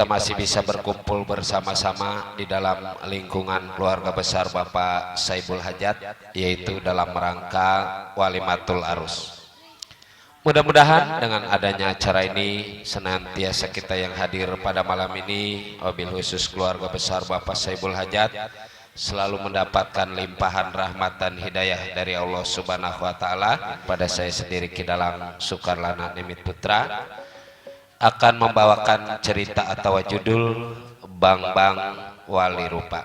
kita masih bisa berkumpul bersama-sama di dalam lingkungan keluarga besar Bapak Saibul Hajat, yaitu dalam rangka Walimatul Arus. Mudah-mudahan dengan adanya acara ini senantiasa kita yang hadir pada malam ini, wabil khusus keluarga besar Bapak Saibul Hajat, selalu mendapatkan limpahan rahmat dan hidayah dari Allah Subhanahu wa taala. Pada saya sendiri Kidalang Sukarlana Nimit Putra akan membawakan cerita atau judul Bang Bang Wali Rupa.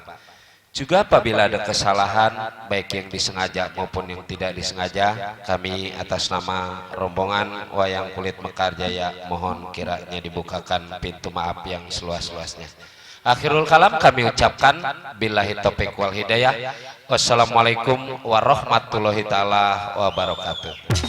Juga apabila ada kesalahan baik yang disengaja maupun yang tidak disengaja, kami atas nama rombongan Wayang Kulit Mekar Jaya mohon kiranya dibukakan pintu maaf yang seluas-luasnya. Akhirul kalam kami ucapkan billahi taufiq wal hidayah. Wassalamualaikum warahmatullahi taala wabarakatuh.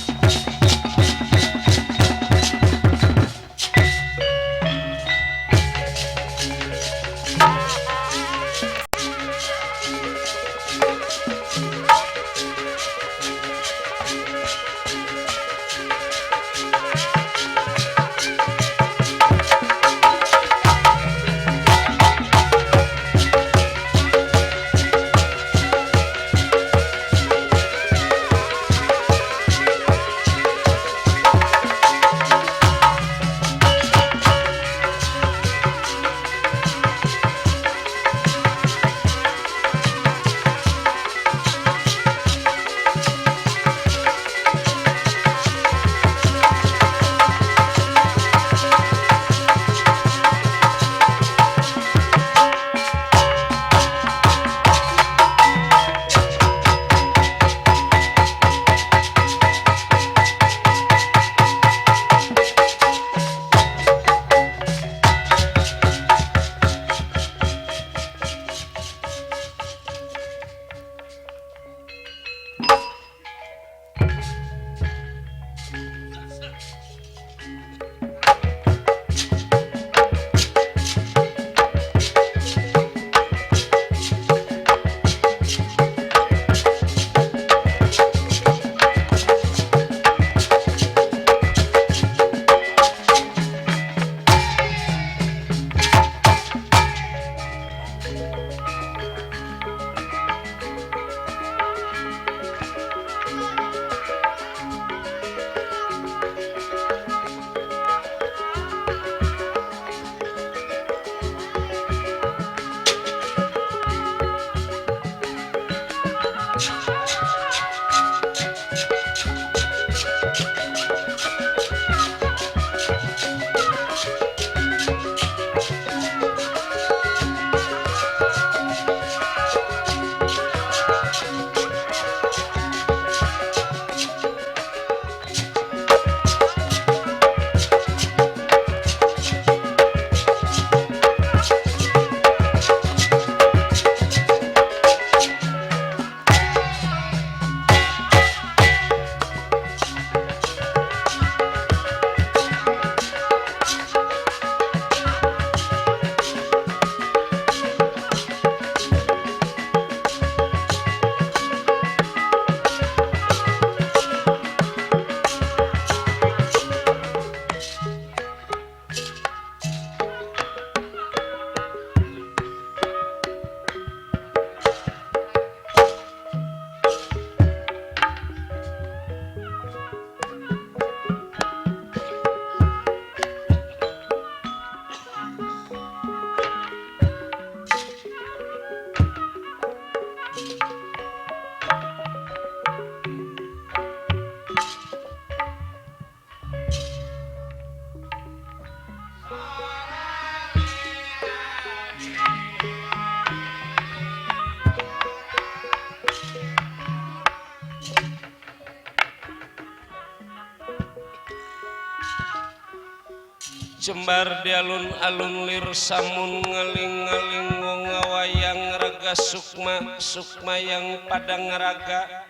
Jembar di alun-alun lir samun ngaling-ngaling wong ngawayang raga sukma yang padang raga.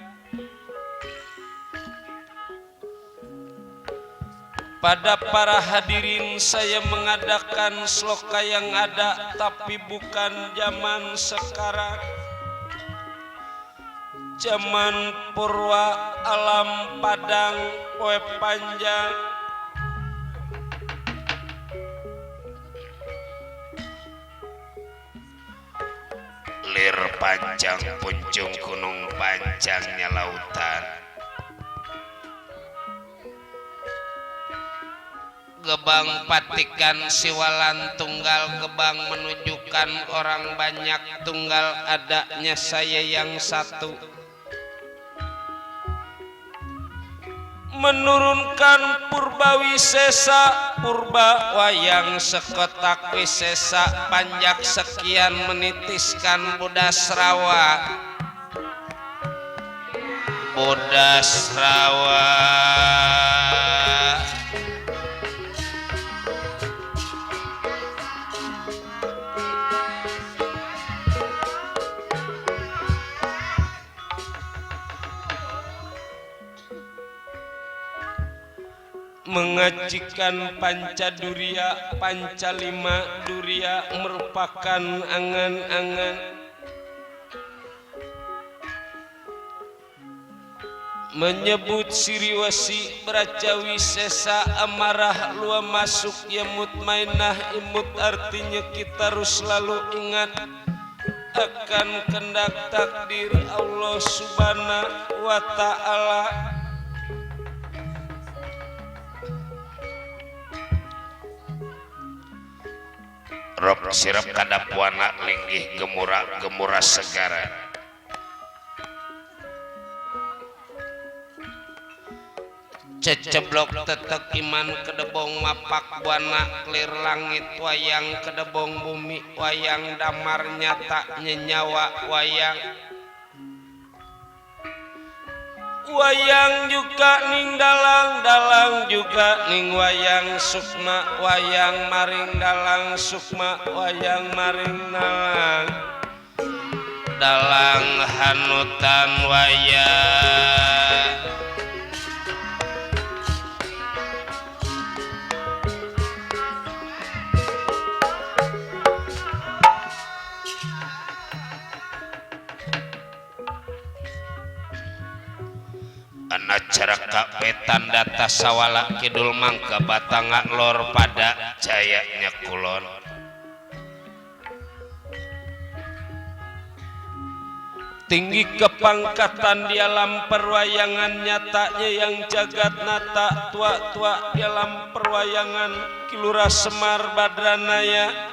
Pada para hadirin saya mengadakan sloka yang ada tapi bukan zaman sekarang. Zaman purwa alam padang poe panjang. Lir panjang puncung gunung panjangnya lautan. Gebang patikan siwalan tunggal, gebang menunjukkan orang banyak, tunggal adanya saya yang satu. Menurunkan purba wisesa, purba wayang sekotak wisesa, panjak sekian menitiskan bodas rawa. Bodas rawa mengajikan Pancaduria, Pancalima Duria merupakan angan-angan. Menyebut siriwasi beracawi sesa amarah lua masuk ya mutmainah imut, artinya kita harus selalu ingat akan kehendak takdir Allah subhanahu wa ta'ala. Rob sirap kadapuana linggih gemura segara. Ceceblok tetek iman kedebong mapak buana, clear langit wayang kedebong bumi, wayang damar nyata nyenyawa wayang. Wayang juga ning dalang juga ning wayang sukma, wayang maring dalang sukma, wayang maring dalang hanutan wayang. Acara kapetan data sawala kidul mangka batanga lor pada jayanya kulon. Tinggi kepangkatan di alam perwayangan, nyatanya yang jagat nata, tua-tua di alam perwayangan, kilura semar badranaya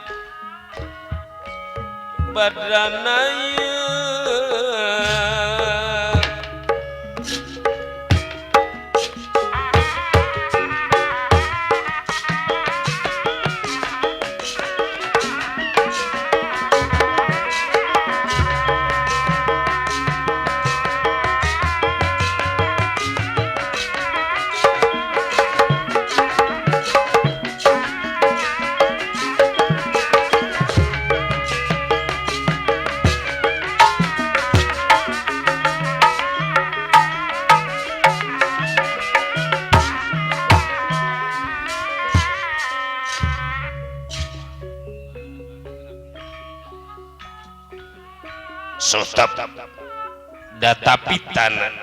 sotap data pitana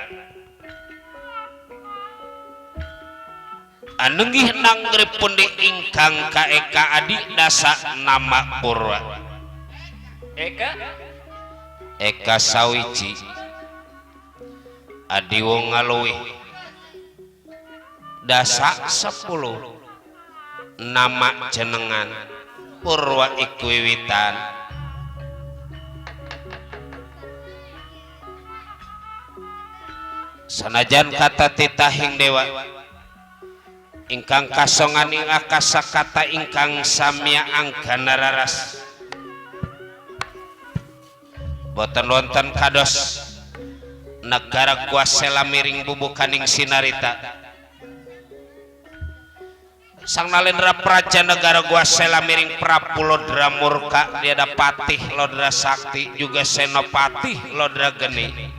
anunggih nangripun di ingkang kaeka adi dasa nama purwa eka sawiji adi wong ngaluwi dasa 10 nama jenengan purwa ikwiwitan. Sanajan kata titahing dewa ingkang kasongan ing akasa kata ingkang samya angkana raras boten wonten kados negara kuasela miring bubukaning sinarita sang nalendra praja negara kuasela miring Prabu Lodra murka diada patih Lodra sakti juga senopati Lodra geni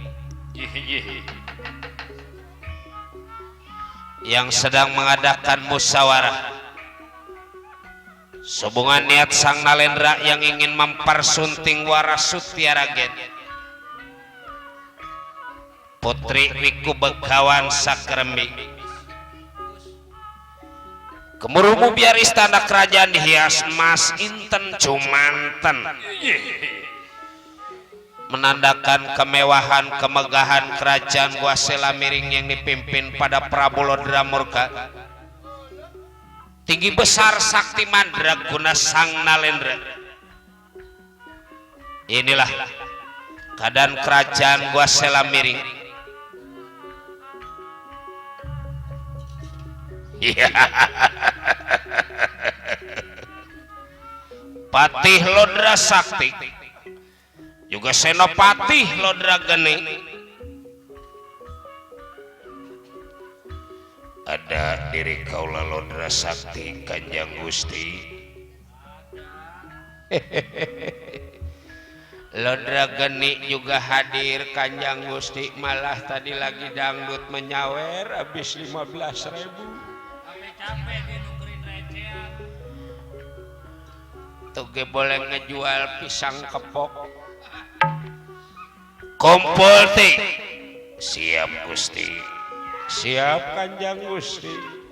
yang sedang mengadakan musyawarah sehubungan niat sang nalendra yang ingin mempersunting Warasuti Ragen putri Wiku Begawan Sakremi. Kemurumu biar istana kerajaan dihias emas inten jumanten menandakan kemewahan kemegahan kerajaan Guasela Miring yang dipimpin pada Prabu Lodra Murka, tinggi besar sakti mandraguna sang Nalendra. Inilah keadaan kerajaan Guasela Miring. Patih Lodra Sakti juga Senopati Lodra Geni, ada diri kaula Lodra Sakti Kanjeng Gusti. Lodra Geni juga hadir Kanjeng Gusti, malah tadi lagi dangdut menyawer habis 15.000. Tuge boleh ngejual pisang kepok. Kumpul ti. Siap Gusti. Siap Kanjeng Gusti.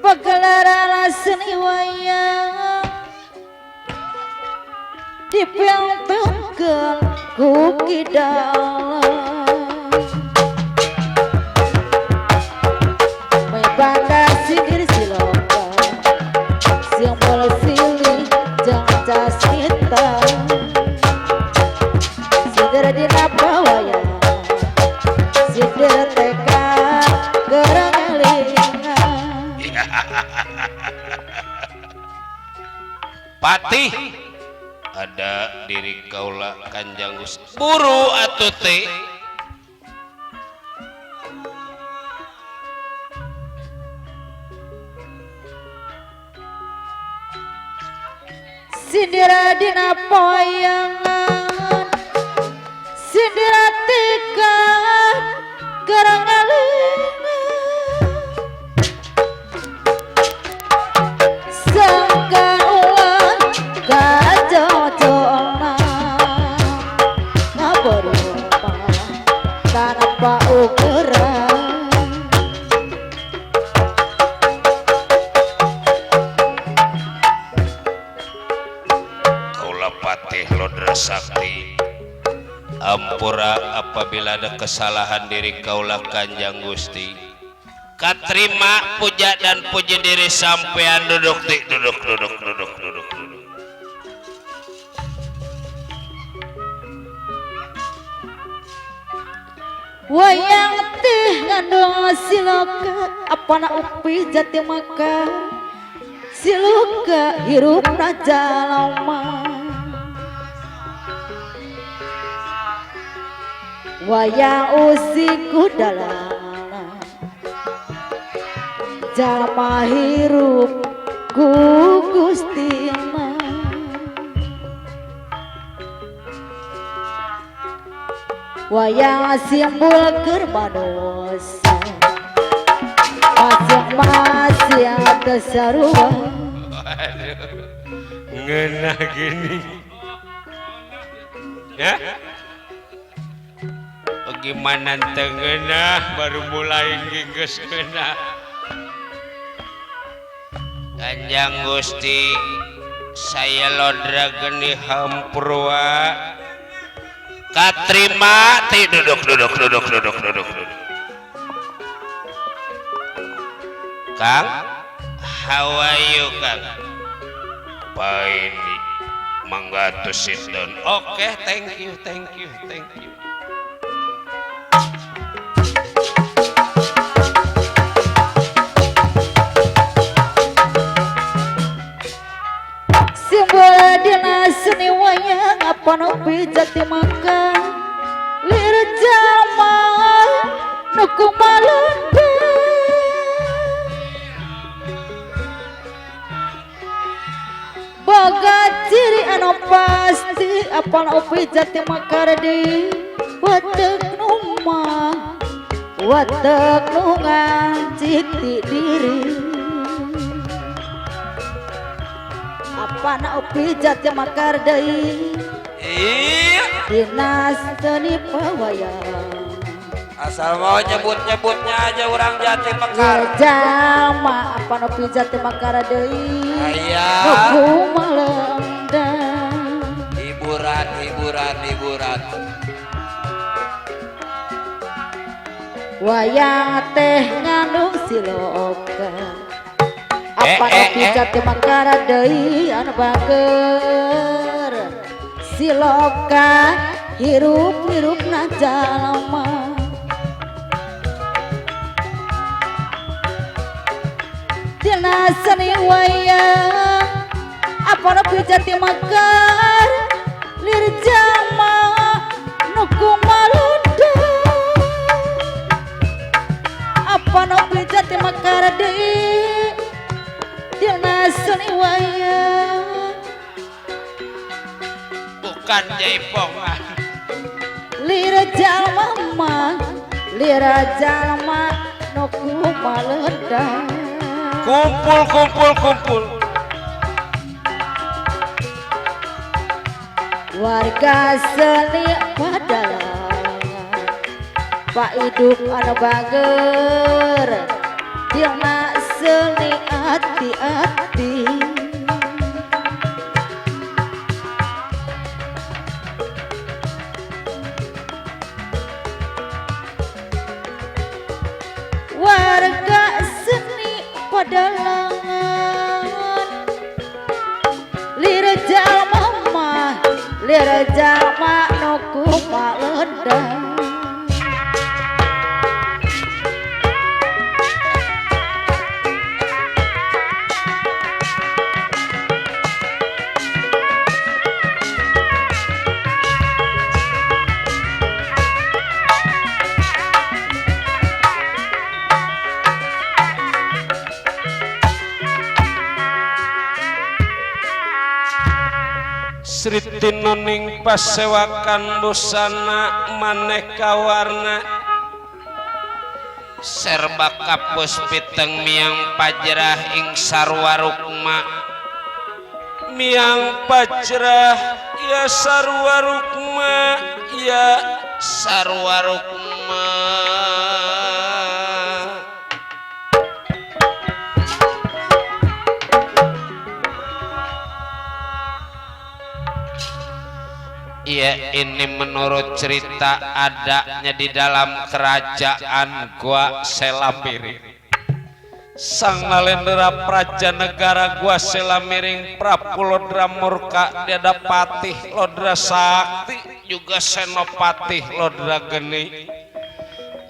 Pagelaran seni wayang dipimpinkan ku kidala membangga sindir siloka simbol silih jangca sita sindir dina bawayang sindir teka gerang elingan. Patih ada diri kaula Kanjeng Gusti. Buru atuh teh. Sindira dina poyangan sindira tika gerang elingan sangkan ulang kajojona ngaberumah tanpa ukuran. Kaula Patih Lodra Sakti, ampura apabila ada kesalahan diri kaula Kanjeng Gusti. Katrima puja dan puji diri sampean. Duduk ti, duduk. Wayang teh ngandung siloka apana upi jati maka siloka hirupna jalma. Wayang usiku dalana jalma hirup ku Gusti mah. Wayang simbol keur manusia masing-masing kesarua. Ngeunah gini ya, bagaimana tengenah baru mulai geus ngeunah. Kanjeng Gusti, saya Lodra Geni hampurwa katrima ti. Duduk. Kang, how are you Kang? Paini mangga to sit down. Oke, thank you. Simbol dina seni wayang apa nupi jati maka lir jalma nuku malunda boga ciri anu pasti apa nupi jati maka di watek numah watek nu ngancik ti diri. apana upi jati makar deui iya dinas seni pawayang asal mau nyebut-nyebutnya aja orang Jati Mekar jama apana upi jati makar deui aya kumalendang hiburan wayang teh ngandung siloka apana upi jati makar deui anu bager siloka hirup-hirupna jalma dina seni wayang apana pijati makar lir jama nuku maluda apana pijati makar deui dina seni wayang bukan jaipong lira jalma nuku maluda kumpul warga seni padalangan Pak hidup anu bager dina seni hati-hati warga seni padalangan lira jalma nuku maledang Sriti noning pasewakan busana maneka warna serba kapus piteng miang pajrah ing sarwa rukma miang pajrah ya sarwa rukma ya sarwa rukma ya ini menurut cerita adanya di dalam kerajaan Gua Selamiring sang nalendra praja negara Gua Selamiring Prapulodra Murka dia patih Lodra Sakti juga Senopati Lodra Geni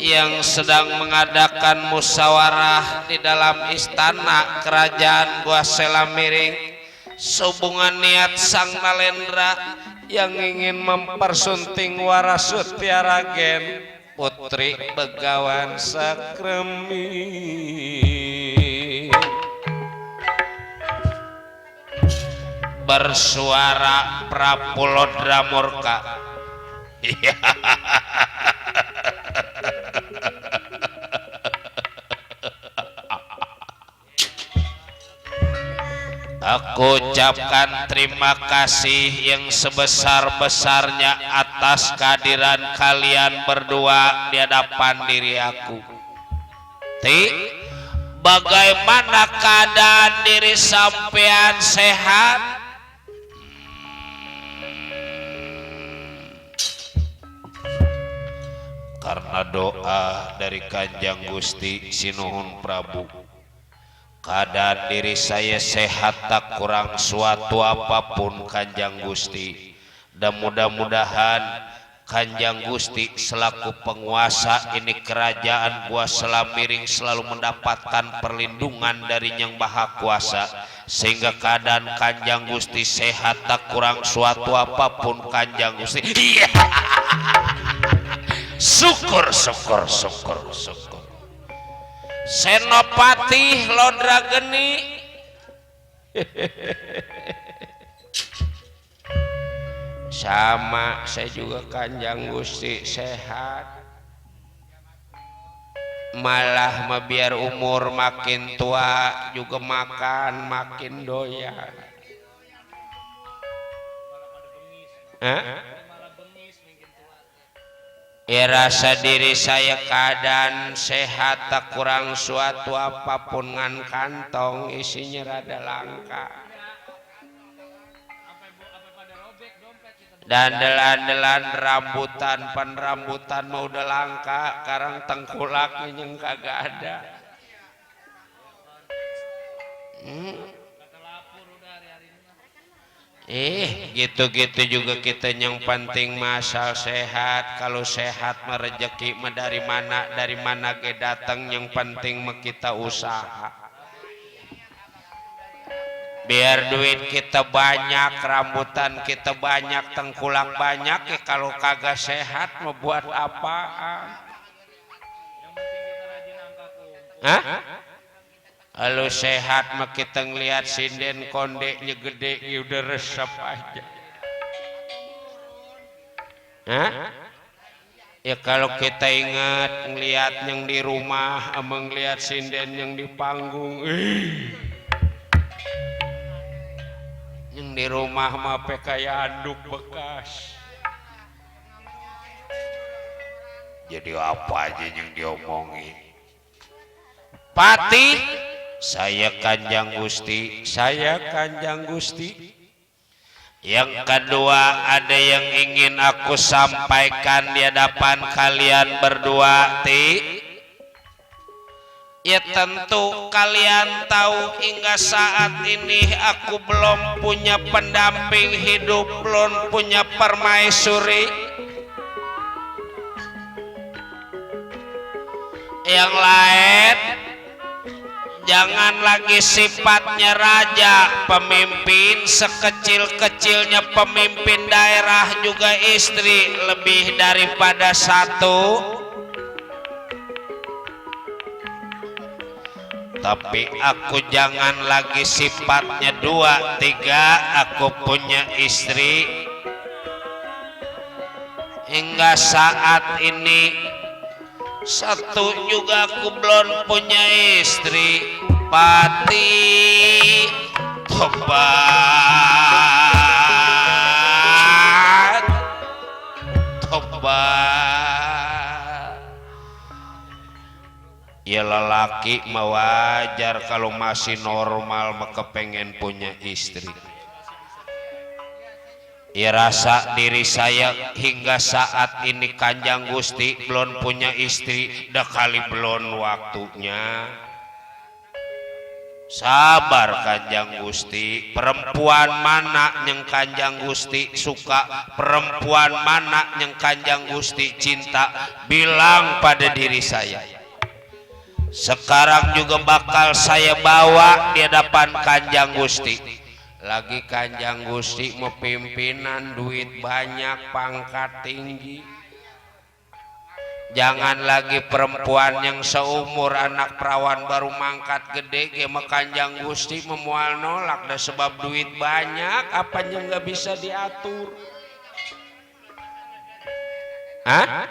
yang sedang mengadakan musyawarah di dalam istana kerajaan Gua Selamiring sehubungan niat sang nalendra yang ingin mempersunting Warasuti Ragen putri Begawan Sakremi bersuara Prapulodra Murka aku ucapkan terima kasih yang sebesar-besarnya atas kehadiran kalian berdua di hadapan diri aku. Bagaimana keadaan diri sampean sehat? Karena doa dari Kanjeng Gusti Sinuhun Prabu, keadaan diri saya sehat tak kurang suatu apapun Kanjeng Gusti, dan mudah-mudahan Kanjeng Gusti selaku penguasa ini kerajaan Gua Selamiring selalu mendapatkan perlindungan dari Yang Maha Kuasa sehingga keadaan Kanjeng Gusti sehat tak kurang suatu apapun Kanjeng Gusti. Syukur. Senopati Lodra Geni sama saya juga Kanjeng Gusti sehat, malah biar umur makin tua juga makan makin doyan. Ya rasa diri saya keadaan sehat tak kurang suatu apapun ngan kantong isinya rada langka. Dan delan-delan rambutan pan rambutan mau udah langka, karang tengkulaknya yang kagak ada. Gitu-gitu juga kita yang penting masal sehat. Kalau sehat mah rezeki mah dari mana ge datang, yang penting mah kita usaha. Biar duit kita banyak, rambutan kita banyak, tengkulak banyak, ya kalau kagak sehat mau buat apaan? Hah? Kalau sehat mah kita ngelihat sinden kondeknya gede, ya udah resep aja. Hah? Ya kalau kita ingat ngelihat yang di rumah sama ngelihat sinden yang di panggung, yang di rumah mah kayak anduk bekas. Jadi apa aja yang diomongin. Pati, saya Kanjeng Gusti, saya Kanjeng Gusti. Yang kedua, ada yang ingin aku sampaikan di hadapan kalian berdua, ya tentu kalian tahu hingga saat ini aku belum punya pendamping hidup, belum punya permaisuri. Yang lain jangan lagi sifatnya raja, pemimpin, sekecil-kecilnya pemimpin daerah juga istri lebih daripada satu. Tapi aku jangan lagi sifatnya 2, 3, aku punya istri. Hingga saat ini satu juga aku belum punya istri. Pati, tobat, tobat. Ya lelaki mah wajar kalau masih normal mah kepengen punya istri. Ya rasa diri saya hingga saat ini Kanjeng Gusti belum punya istri, dah kali belum waktunya. Sabar Kanjeng Gusti, perempuan mana yang Kanjeng Gusti suka, perempuan mana yang Kanjeng Gusti cinta, bilang pada diri saya. Sekarang juga bakal saya bawa di hadapan Kanjeng Gusti. Lagi Kanjeng Gusti mau pimpinan, duit banyak, pangkat tinggi. Jangan lagi perempuan yang seumur anak perawan baru mangkat gede, ge mah Kanjeng Gusti memual nolak dah sebab duit banyak, apanya nggak bisa diatur. Hah?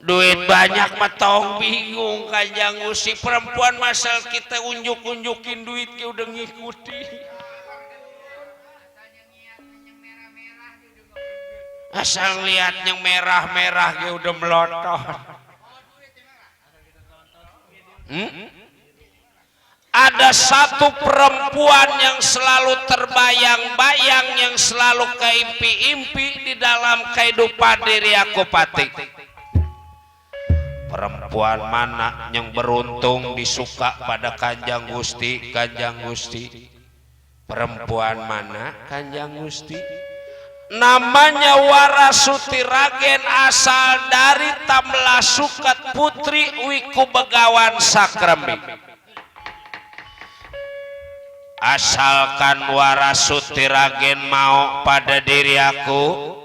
Duit banyak mah tong bingung Kanjeng Gusti, perempuan masal kita unjuk-unjukin duit ke udah ngikuti. Asal lihat yang merah-merah ke udah melotot. Ada satu perempuan yang selalu terbayang-bayang, yang selalu keimpi-impi di dalam kehidupan diri aku Pati. Perempuan mana yang beruntung disuka pada Kanjeng Gusti, Kanjeng Gusti? Perempuan mana Kanjeng Gusti? Namanya Warasuti Ragen, asal dari Tamla Sukat Putri Wiku Begawan Sakremi. Asalkan Warasuti Ragen mau pada diri aku,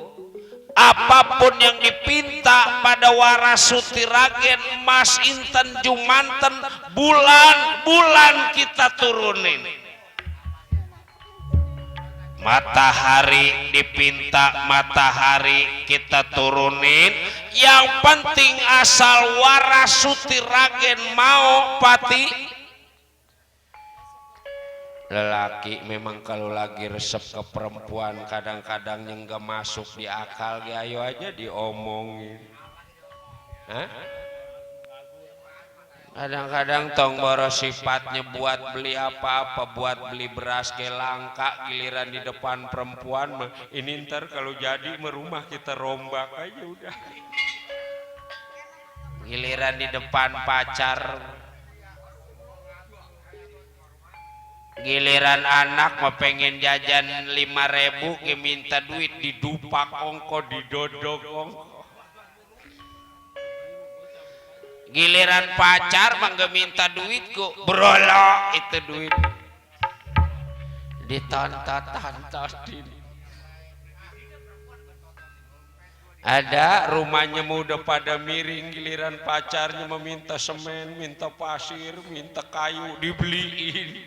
apapun yang dipinta pada Warasuti Ragen, emas, inten, jumanten, bulan kita turunin. Matahari dipinta, matahari kita turunin. Yang penting asal Warasuti Ragen mau Pati. lelaki memang kalau lagi resep ke perempuan kadang-kadang yang gak masuk di akal ya ayo aja diomongin. Hah? Kadang-kadang tong boros sifatnya buat beli apa-apa, buat beli beras ke langka, giliran di depan perempuan ini ntar kalau jadi merumah kita rombak aja udah. Giliran di depan pacar, giliran anak mau pengen jajan 5.000 minta duit didupak ongko didodok ongko. Giliran pacar mah gak minta duitku berolok itu duit ditontot-tontotin. Ada rumahnya udah pada miring, giliran pacarnya meminta semen, minta pasir, minta kayu dibeliin.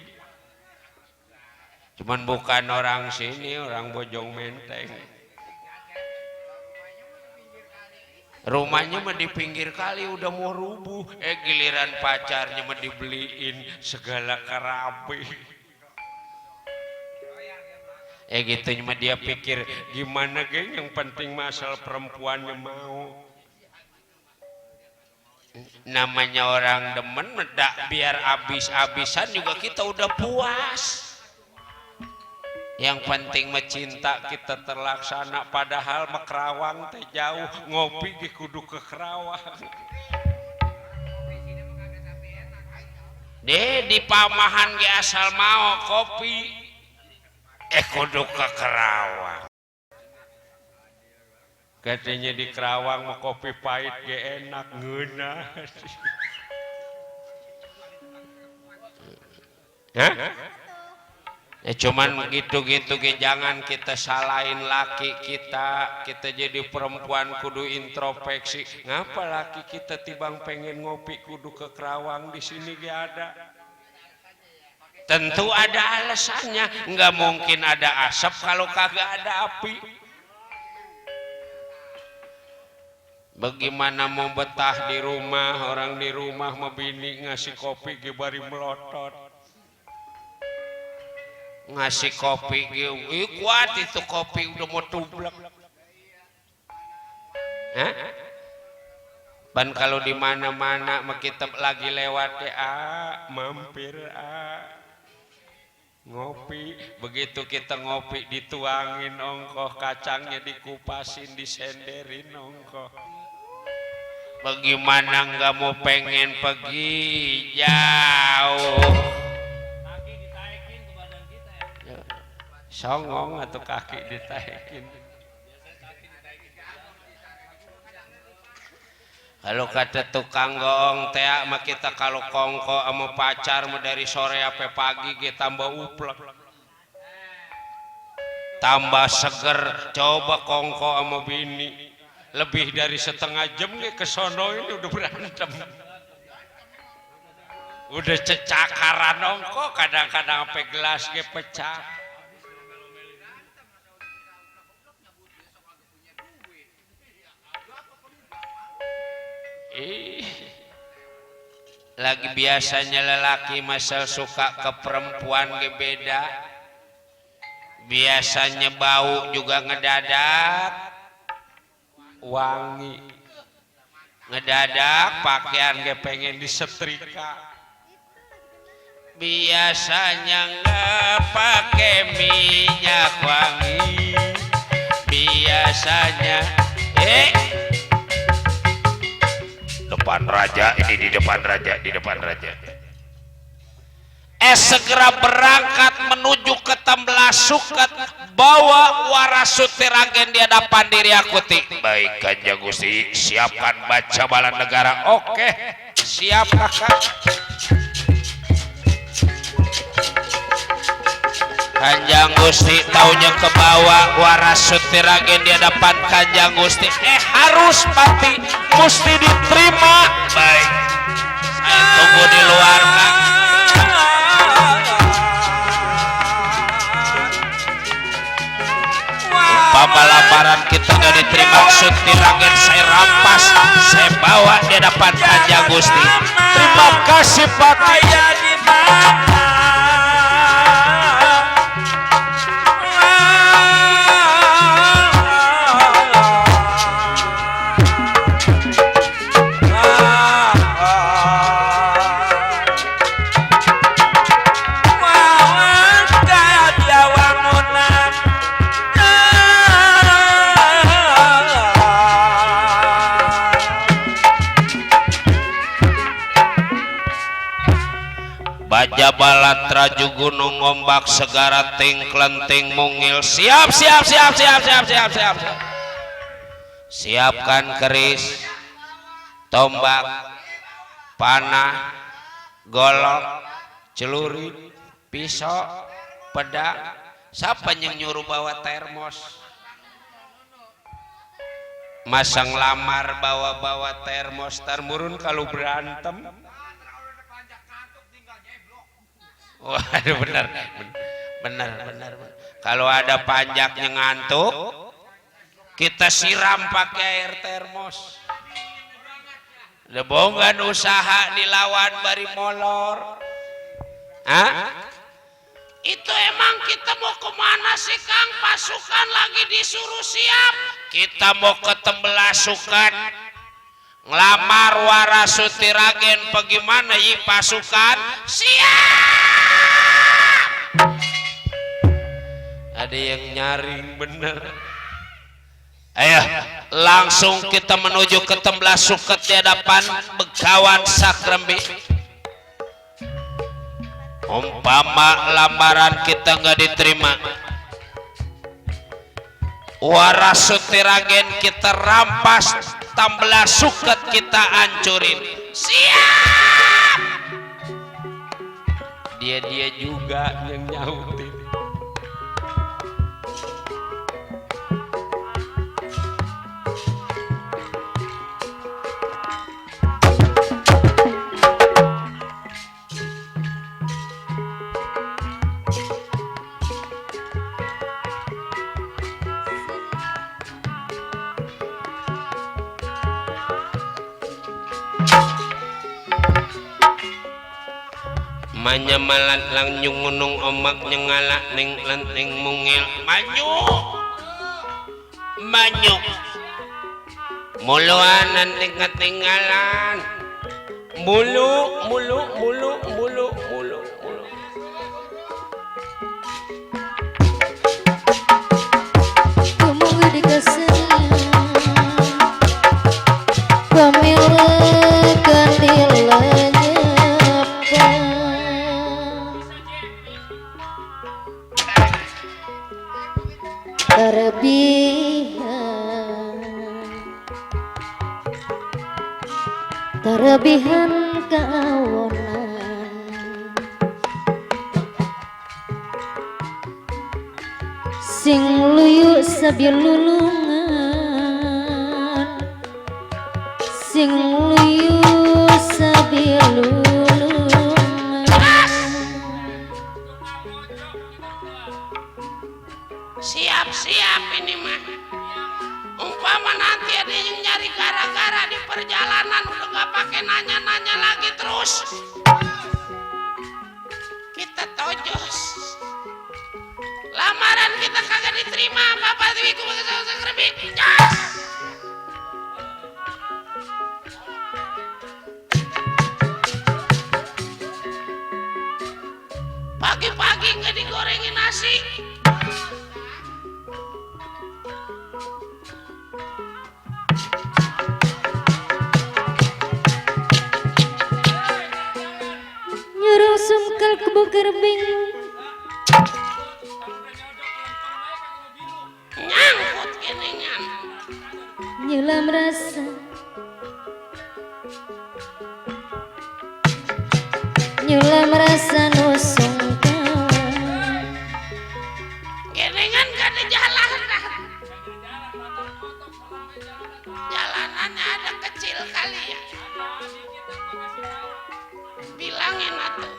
Cuman bukan orang sini, orang Bojong Menteng. Rumahnya mah di pinggir kali udah mau rubuh, giliran pacarnya mah dibeliin segala kerabe. Gitu mah dia pikir gimana geng, yang penting masalah perempuannya mau. Namanya orang demen medak biar abis-abisan juga kita udah puas. Yang penting mencinta kita terlaksana, padahal mah Kerawang teh jauh, ngopi di kudu ke Kerawang. Di Pamahan ge asal mau kopi, kudu ke Kerawang. Katanya di Kerawang mah kopi pahit ge enak ngeunah. Hah? Cuman gitu-gitu jangan kita salahin laki kita jadi perempuan kudu introspeksi. Ngapa laki kita tibang pengen ngopi kudu ke Kerawang, di sini gak ada? Tentu ada alasannya, nggak mungkin ada asap kalau kagak ada api. Bagaimana mau betah di rumah, orang di rumah mau bini ngasih kopi gebari melotot. Ngasih kopi kuat itu kopi udah mau tublek. Ban kalau di mana-mana kita lagi lewat mampir ngopi, begitu kita ngopi dituangin ongkoh, kacangnya dikupasin disenderin ongkoh. Bagaimana nggak mau pengen pergi jauh? Songong atau kaki ditaikin. Kalau kata tukang gong teh mah kita kalau kongko sama pacar mah dari sore sampai pagi kita tambah uplek, tambah seger. Coba kongko sama bini lebih dari setengah jam ke sono ini udah berantem, udah cecakaran ongko, kadang-kadang sampai gelas ge pecah. Lagi biasanya lelaki masal suka ke perempuan ge beda. Biasanya bau juga ngedadak wangi, ngedadak pakaian ge pengen disetrika. Biasanya nggak pakai minyak wangi, biasanya depan raja, ini di depan raja. Segera berangkat menuju ke Tamblasuket, bawa warasuti Ragen di hadapan diri aku ti. Baik Kanjeng Gusti, siapkan baca bala negara. Oke, siap kakak. Kanjeng Gusti taunya ke bawah warasuti Ragen di hadapan Kanjeng Gusti. Harus pati mesti diterima. Baik, saya tunggu di luar Kang. Umpama lamaran kita gak diterima, Suti Ragen saya rampas, saya bawa di hadapan Kanjeng Gusti. Terima kasih Pati. Jabalat Raju Gunung Ombak Segara Ting Klenting Mungil. Siap. Siapkan keris, tombak, panah, golok, celurit, pisau, pedang. Siapa yang nyuruh bawa termos? Masang lamar bawa termos tarmurun kalau berantem. Waduh benar. Kalau ada panjaknya ngantuk, kita siram pakai air termos. Lebongan usaha dilawan bari molor. Itu emang kita mau kemana sih Kang? Pasukan lagi disuruh siap. Kita mau ke Tembelasukan ngelamar Warasuti Ragen. Bagaimana yi pasukan? Siap. Ada yang nyaring bener. Ayo langsung kita menuju ke Tembelasukan di hadapan Begawan Sakrembi. Umpama lamaran kita nggak diterima, Warasuti Ragen kita rampas, Tembelasukan kita hancurin. Siap. Dia juga yang nyautin. Manyamalan lang nyungunung omak nyengala ning lanteng mungil. Manyu muluan tingkat tinggalan mulu Kamu dikasih pemilakan nilainya terlebihan kawanan sing luyu sabi lulungan sing luyu sabi lulungan. Siap ini mah. Umpama nanti ada yang nyari gara-gara di perjalanan, udah gak pakai nanya-nanya lagi terus. Kita tojos. Lamaran kita kagak diterima, Bapak Dewi Kumagasau Sakrembi. Pagi-pagi nggak digorengin nasi. Nyuruh sumkal kebu gerbing Nyangkut geningan. nyulam rasa nusung kawan Geningan gak ada jalan dah. Jalanannya ada kecil kali ya. Bilangin atuh.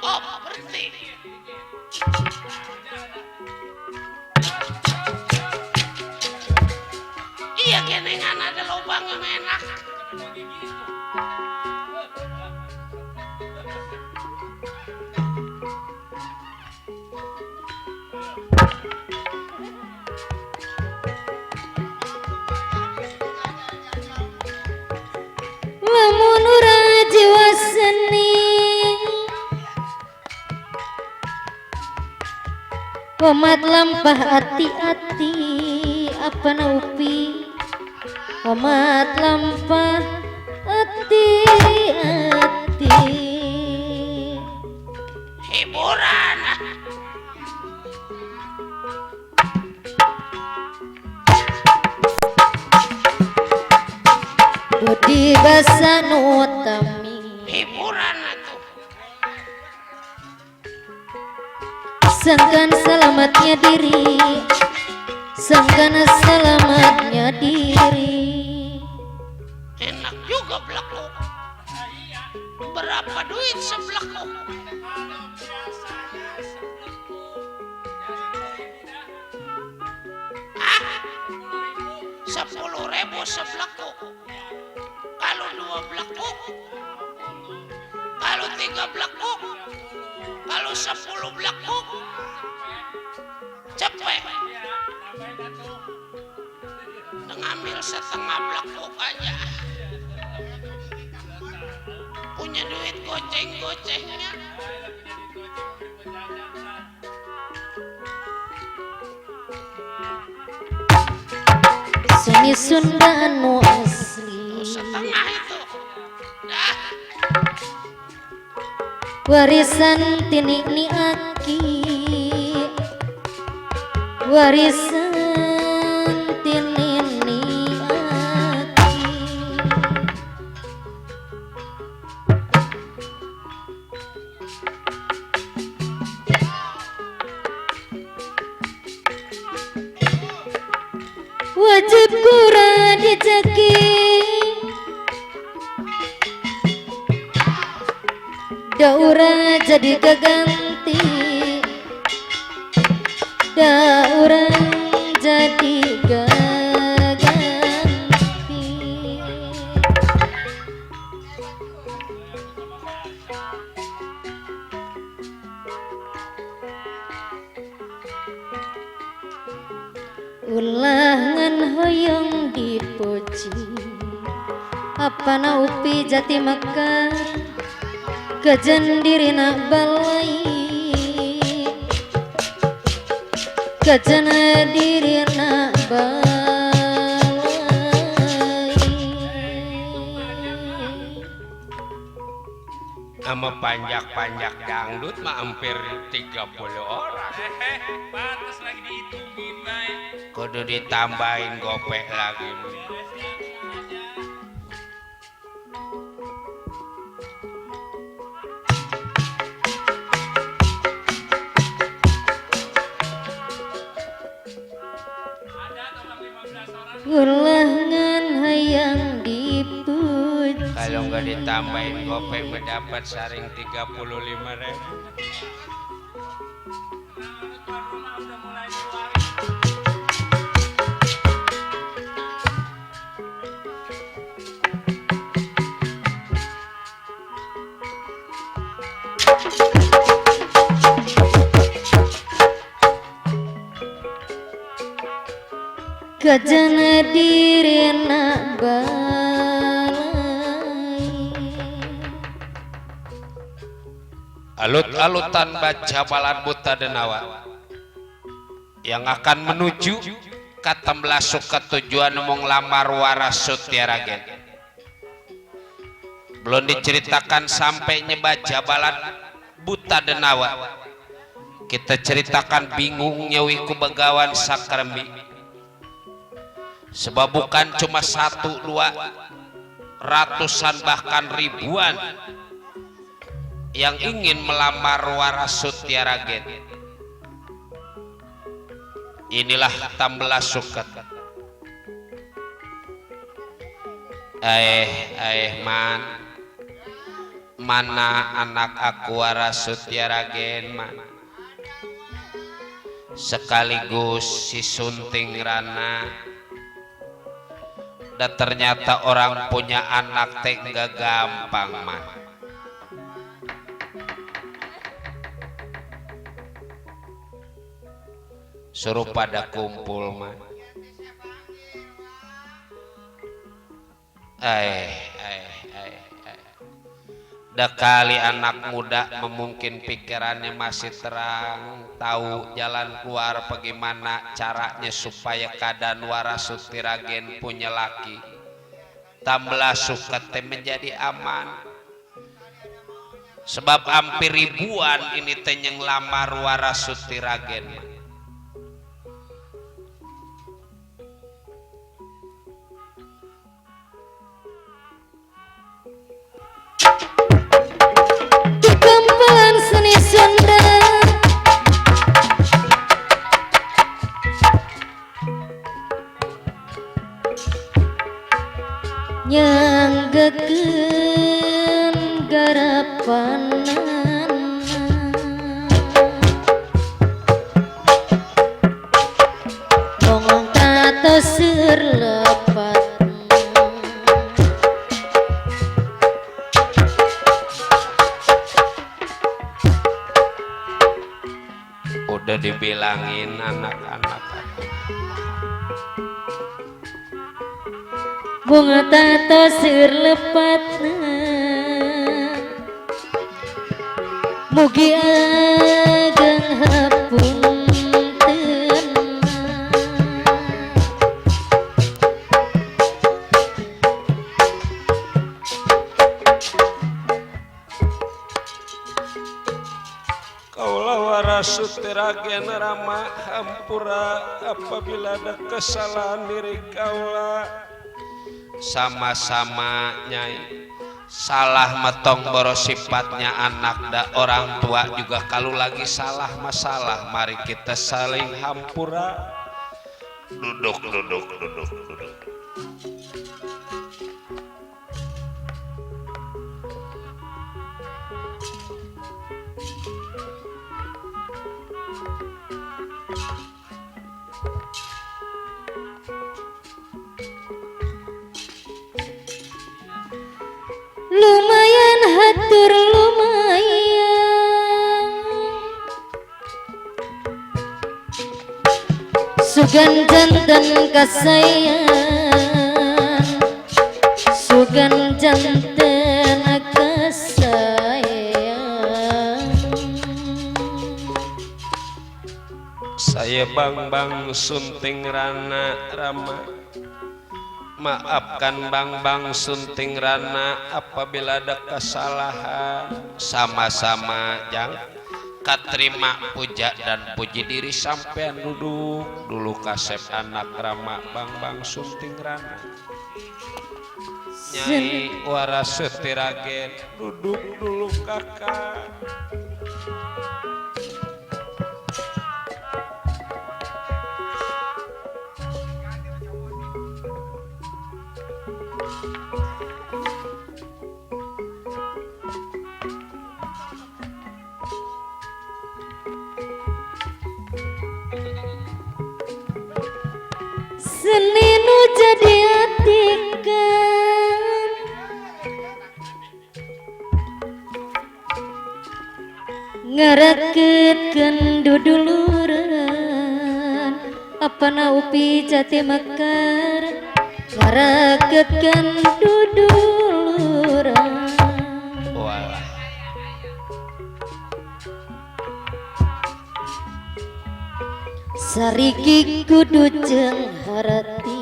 Op, berhenti. Iya geningan ada lubang yang enak. lamun jiwa seni pemat lampah hati-hati apa naupi amat lampah hati-hati hiburan budi basa nutami hiburan atuh sangkan selamatnya diri sangkan selamatnya diri enak juga belakuk berapa duit sebelakuk ah 10.000 sebelakuk kalau 2 belakuk kalau 3 belakuk kalau 10 belakuk cepet ngambil setengah belakuk aja punya duit goceng-gocengnya seni Sunda anu asli setengah itu dah warisan tinik ni aki warisan tinik ni aki wajib kurang diceki daura jadi keganti daura jadi keganti ulangan hoyong dipuji apana upi jati mekar kejendirina balai kejendirina balai sama panjak-panjak dangdut mah hampir 30 orang Batas lagi dihitungin baik. kudu ditambahin gopek lagi ulangan hayang dipuji kalau nggak ditambahin gopek mendapat saring 35.000 kejendirina balai alut-alutan baca balan buta denawa yang akan menuju kata melasuk ke tujuan mong lamar waras Sutiaragen belum diceritakan sampai nyebaca balan buta denawa kita ceritakan bingungnya wiku begawan sakremi sebab bukan cuma 1, 2, ratusan bahkan ribuan yang ingin melamar waras Sutiaragen. Inilah tambelas suket. Mana anak aku waras Sutiaragen man. Sekaligus si Sunting Rana. Dan ternyata orang punya anak teh enggak gampang man. Suruh pada kumpul man. Dah kali anak muda memungkin pikirannya masih terang, tahu jalan keluar bagaimana caranya supaya keadaan waras Sutiaragen punya laki. tambah suka teh menjadi aman. Sebab hampir ribuan ini teh yang lamar Warasuti Ragen. Kekampangan seni Sunda nyanggekeun garapanan ngomong tato seur lepat Udah dibilangin anak-anak bunga tato seur lepatna mugi ageng hapunten Kaulah Warasuti Ragen Rama hampura apabila ada kesalahan diri kaulah sama-sama Nyai salah metong boros sifatnya anak da orang tua juga kalau lagi salah masalah mari kita saling hampura duduk lumayan hatur lumayan sugan janten kasayan sugan janten kasayan saya Bang Sunting Rana Rama maafkan Bang Sunting Rana apabila ada kesalahan sama-sama jang katerima puja dan puji diri sampean duduk dulu kasep anak Rama Bang Sunting Rana Nyai Warasuti Ragen duduk dulu kakak seni nu jadi atikan ngarakeun duduluran apana upi jati mekar ngarakeun duduluran walah sarigi kudu jeung harati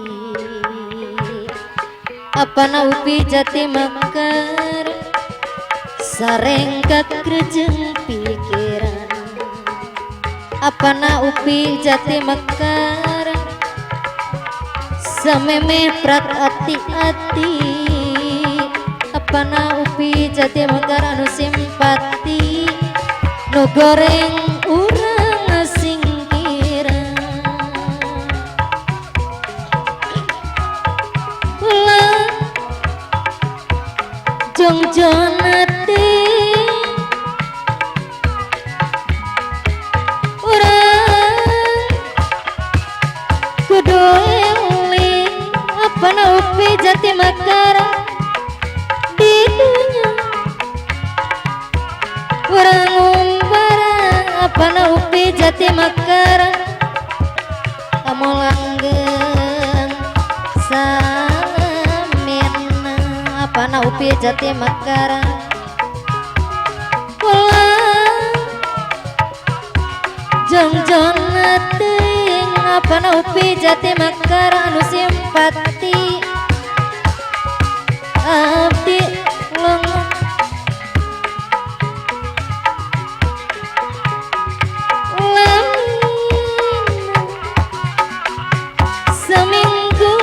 apana upi jati mekar sarengkat kerjeng pikiran apana upi jati mekar sameme prak ati-ati apana upi jati mekar anu simpati nu goreng urang singkiran ulah jongjon ati kudu eling apana upi jati mekar di dunya urang umbara apana upi jati mekar amolanggeun salamina apana upi jati mekar jongjon teuing apana upi jati mekar anu simpati abdi lengan seminggu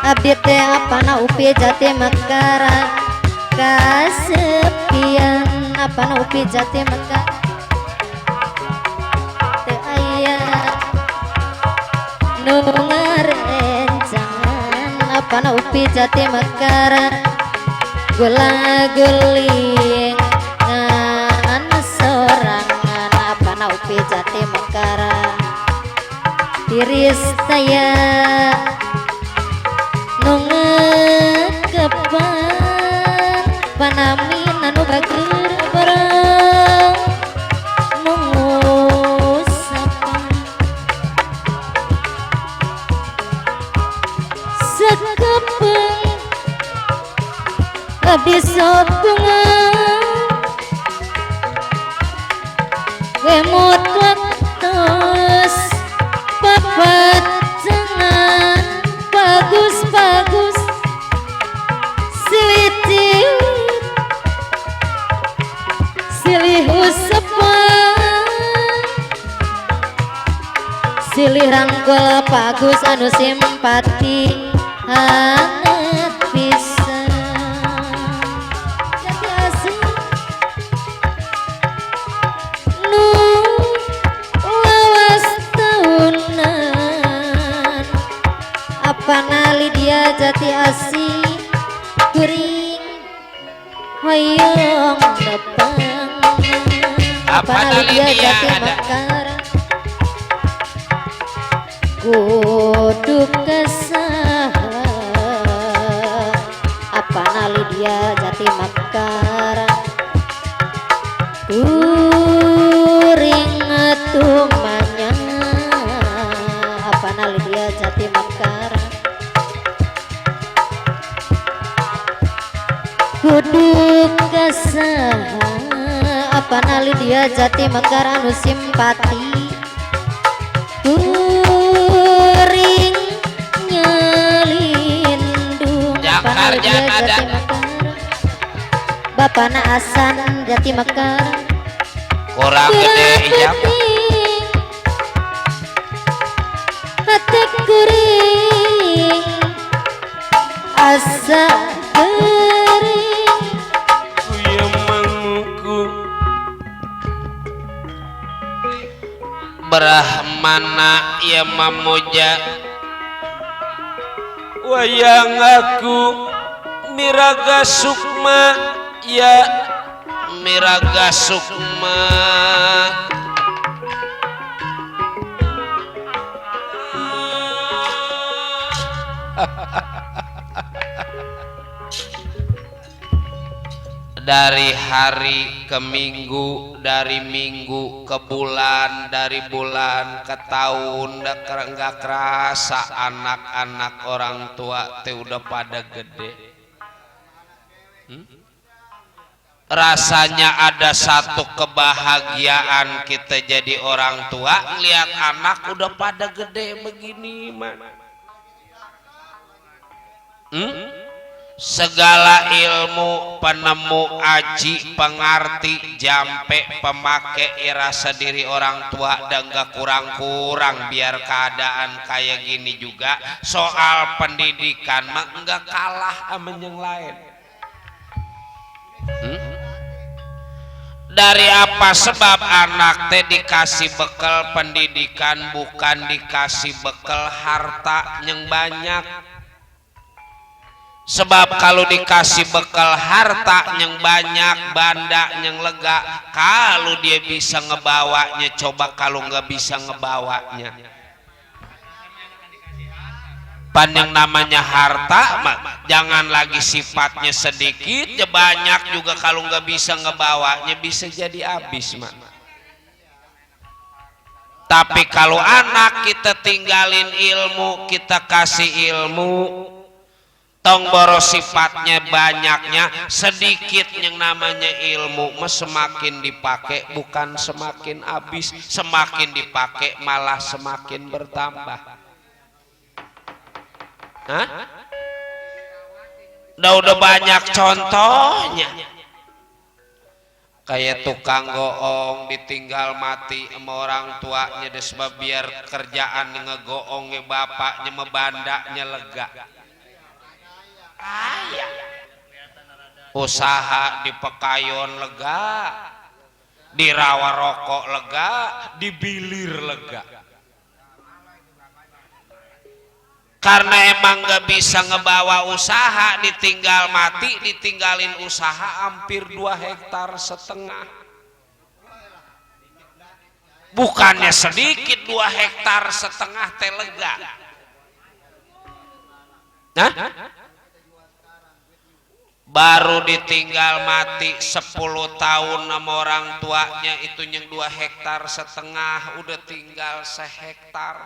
abdi teh apana upi jati mekara kasepian apana upi jati mekara teu aya nu ngarencangan apana upi jati mekara gula-guling ngan sorangan apana upi jati mekara tiris taya nu ngekepang panami anu bageur barang mengusapang sekepeng abdi sopungan gemut waktos papat jangan bagus-bagus silih silih usepan silih rangkul bagus anu simpati hangat pisan jati asih nu lawas taunan apana Lydia jati asih kuring hoyong depeng apana Lydia jati mekara kudu kesaha apana Lydia jati mekara kuring tumanya apana Lydia jati mekara kudu kesaha apana Lydia jati mekara anu simpati kuring nyelindung apana Lydia jati mekara bapana Asan jati mekara kurang gede ijab hati kuring asa kering Brahmana ya mamuja wayang aku miraga sukma ya miraga sukma dari hari ke minggu, dari minggu ke bulan, dari bulan ke tahun, nggak kerasa anak-anak orang tua teh udah pada gede. Rasanya ada satu kebahagiaan kita jadi orang tua, lihat anak udah pada gede begini mah. Segala ilmu penemu aji pengarti jampe pemake irasa diri orang tua dan gak kurang-kurang biar keadaan kayak gini juga soal pendidikan mah enggak kalah sama yang lain. Dari apa sebab anak teh dikasih bekal pendidikan bukan dikasih bekal harta yang banyak. Sebab kalau dikasih bekal harta yang banyak, banda yang lega, kalau dia bisa ngebawanya, coba kalau nggak bisa ngebawanya. Pan yang namanya harta, jangan lagi sifatnya sedikit, ya banyak juga kalau nggak bisa ngebawanya bisa jadi habis, mak. Tapi kalau anak kita tinggalin ilmu, kita kasih ilmu. Tong boros sifatnya banyaknya sedikit yang namanya ilmu semakin dipakai bukan semakin habis, semakin dipakai malah semakin bertambah. Hah? udah banyak contohnya. Kayak tukang goong ditinggal mati sama orang tuanya deh sebab biar kerjaan ngegoongnya bapaknya membandanya lega. Usaha di Pekayon lega, di rawa rokok lega, di bilir lega. Karena emang gak bisa ngebawa usaha, ditinggal mati, ditinggalin usaha hampir 2,5 hektar. Bukannya sedikit 2,5 hektar teh lega. Hah? Baru ditinggal mati 10 tahun sama orang tuanya itu yang 2,5 hektar udah tinggal 1 hektar.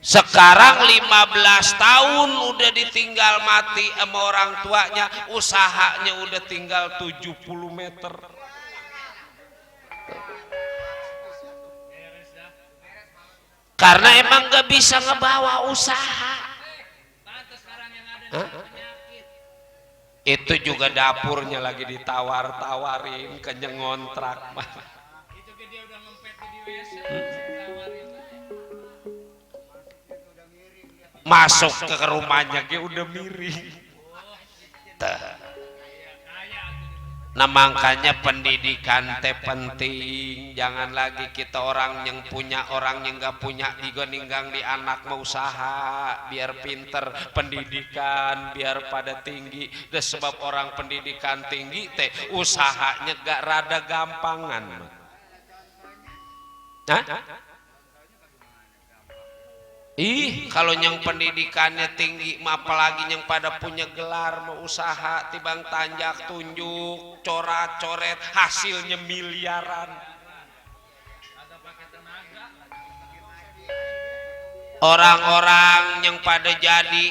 Sekarang 15 tahun udah ditinggal mati sama orang tuanya, usahanya udah tinggal 70 meter. Karena emang gak bisa ngebawa usaha. Hah? Itu juga dapurnya lagi ditawar-tawarin ke nyengontrak. Masuk ke rumahnya dia udah miring. Nah makanya pendidikan teh penting. Jangan lagi kita orang yang punya, orang yang gak punya juga ninggang di anak mau usaha biar pinter, pendidikan biar pada tinggi. Dan sebab orang pendidikan tinggi teh usahanya gak rada gampangan. Hah? Kalau yang pendidikannya tinggi, apalagi yang pada punya gelar mau usaha, tibang tanjak tunjuk, coret-coret, hasilnya miliaran. Orang-orang yang pada jadi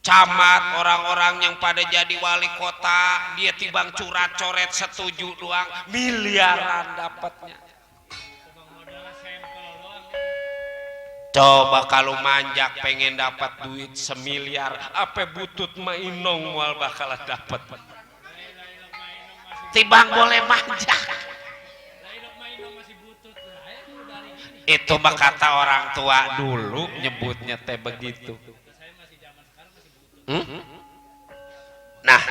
camat, orang-orang yang pada jadi wali kota, dia tibang curat-coret setuju doang, miliaran dapatnya. Coba kalau manjak pengen dapat duit 1 miliar, apa butut mainong mual bakal dapat. Tibang boleh manjak. Itu mah kata orang tua dulu nyebutnya teh begitu. Nah,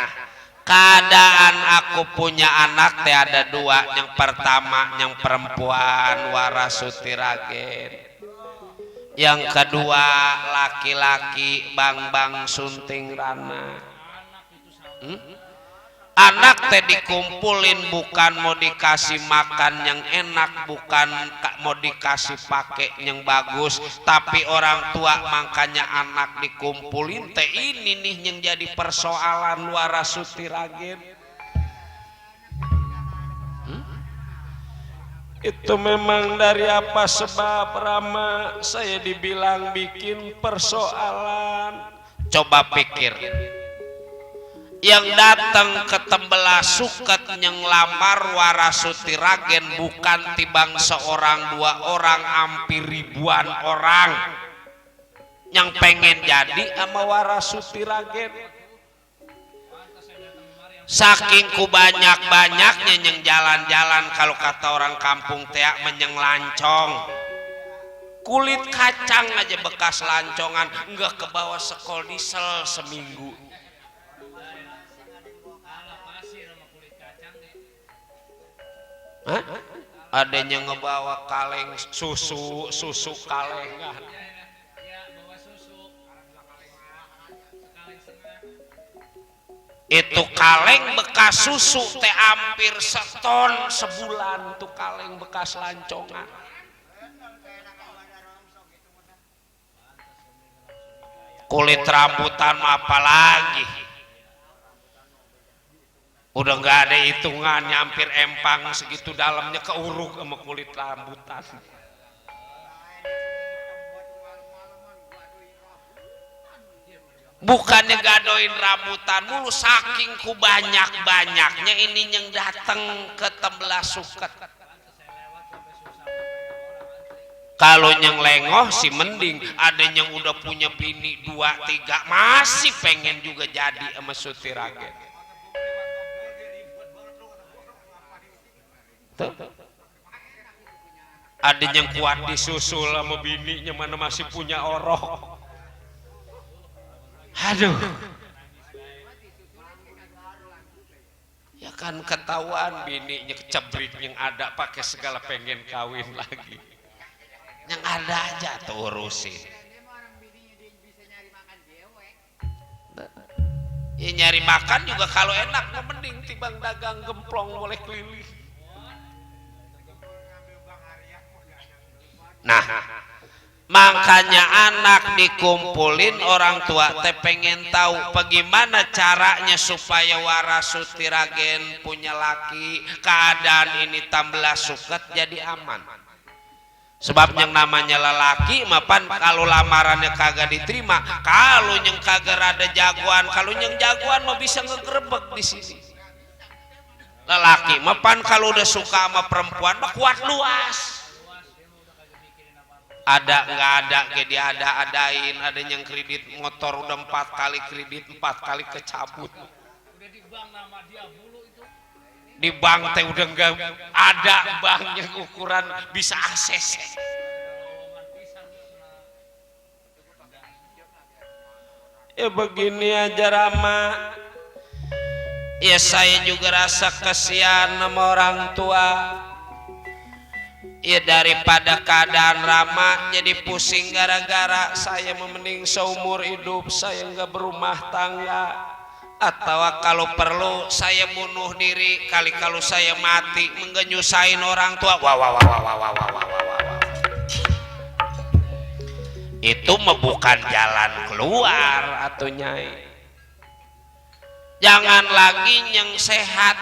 keadaan aku punya anak teh ada 2. Yang pertama yang perempuan Warasuti Ragen. Yang kedua laki-laki Bang Sunting Rana. Anak teh dikumpulin bukan mau dikasih makan yang enak, bukan mau dikasih pakai yang bagus, tapi orang tua makanya anak dikumpulin teh ini nih yang jadi persoalan Warasuti Ragen. Itu memang dari apa sebab Rama saya dibilang bikin persoalan. Coba pikir, yang datang ke Tembelah Suket yang lamar Warasuti Ragen bukan tibang 1 orang 2 orang, hampir ribuan orang yang pengen jadi sama Warasuti Ragen. Saking ku banyak-banyaknya yang jalan-jalan, kalau kata orang kampung teh menyeng lancong. Kulit kacang aja bekas lancongan enggak ke bawah sekol diesel seminggu. Hah? Adanya ngebawa kaleng susu kalengan. Itu kaleng bekas susu teh hampir 1 ton sebulan tuh kaleng bekas lancongan. Kulit rambutan apalagi udah nggak ada hitungannya, hampir empang segitu dalamnya keuruk sama kulit rambutan. Bukannya gadoin rambutan mulu, saking ku banyak-banyaknya ini yang datang ke Tembelah Suket. Kalau yang lengoh sih mending, ada yang udah punya bini 2, 3 masih pengen juga jadi sama Sutiragen. Tuh. Ada yang kuat disusul sama bininya mana masih punya orok. Aduh. Ya kan ketahuan bininya kecebrit yang ada pakai segala pengen kawin lagi. Yang ada aja tuh urusin. Ya nyari makan juga kalau enak mah mending tibang dagang gemplong boleh keliling. Nah, makanya anak dikumpulin orang tua teh pengen tahu bagaimana caranya supaya waras Sutiragen punya laki, keadaan ini tambah suket jadi aman. Sebab yang namanya lelaki mapan kalau lamarannya kagak diterima, kalau yang kagak ada jagoan, kalau yang jagoan mah bisa ngegerebek di sini. Lelaki mapan kalau udah suka sama perempuan mah kuat luas. Ada nggak ada kayak dia ada-adain, ada yang kredit motor udah 4 kali kredit, 4 kali kecabut. Udah di bank nama dia bulu itu. Di bank teh udah nggak ada banknya ukuran bisa akses. Ya begini aja Rama. Ya saya juga rasa kasihan sama orang tua. Ya daripada keadaan Rama jadi pusing gara-gara saya mending seumur hidup saya nggak berumah tangga. Atau kalau perlu saya bunuh diri, kali kalau saya mati menggenyusain orang tua. Wah. Itu mah bukan jalan keluar atuh Nyai. Jangan lagi yang sehat,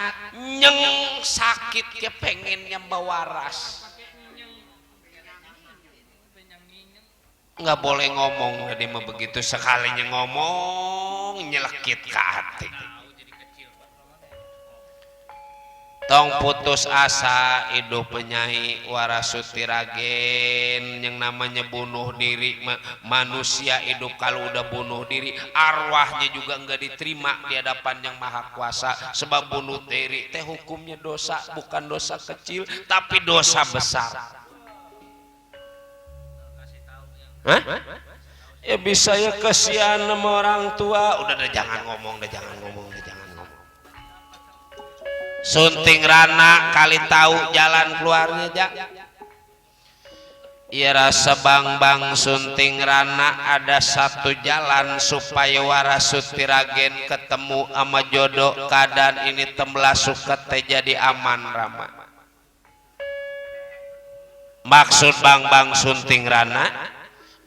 yang sakit ya pengennya bawaras. Nggak boleh ngomong tadi mah begitu, sekalinya ngomong nyelekit ke hati. Tong putus asa hidup Nyai waras Sutiragen. Yang namanya bunuh diri, manusia hidup kalau udah bunuh diri arwahnya juga nggak diterima di hadapan yang maha kuasa. Sebab bunuh diri teh hukumnya dosa, bukan dosa kecil tapi dosa besar. Hah? Ya bisa ya kasihan sama orang tua. Udah jangan ngomong. Sunting Rana kali tahu jalan keluarnya Jak. Ya rasa bang Sunting Rana ada satu jalan supaya waras Sutiragen ketemu sama jodoh, keadaan ini temblah suket teh jadi aman Rama. Maksud bang Sunting Rana,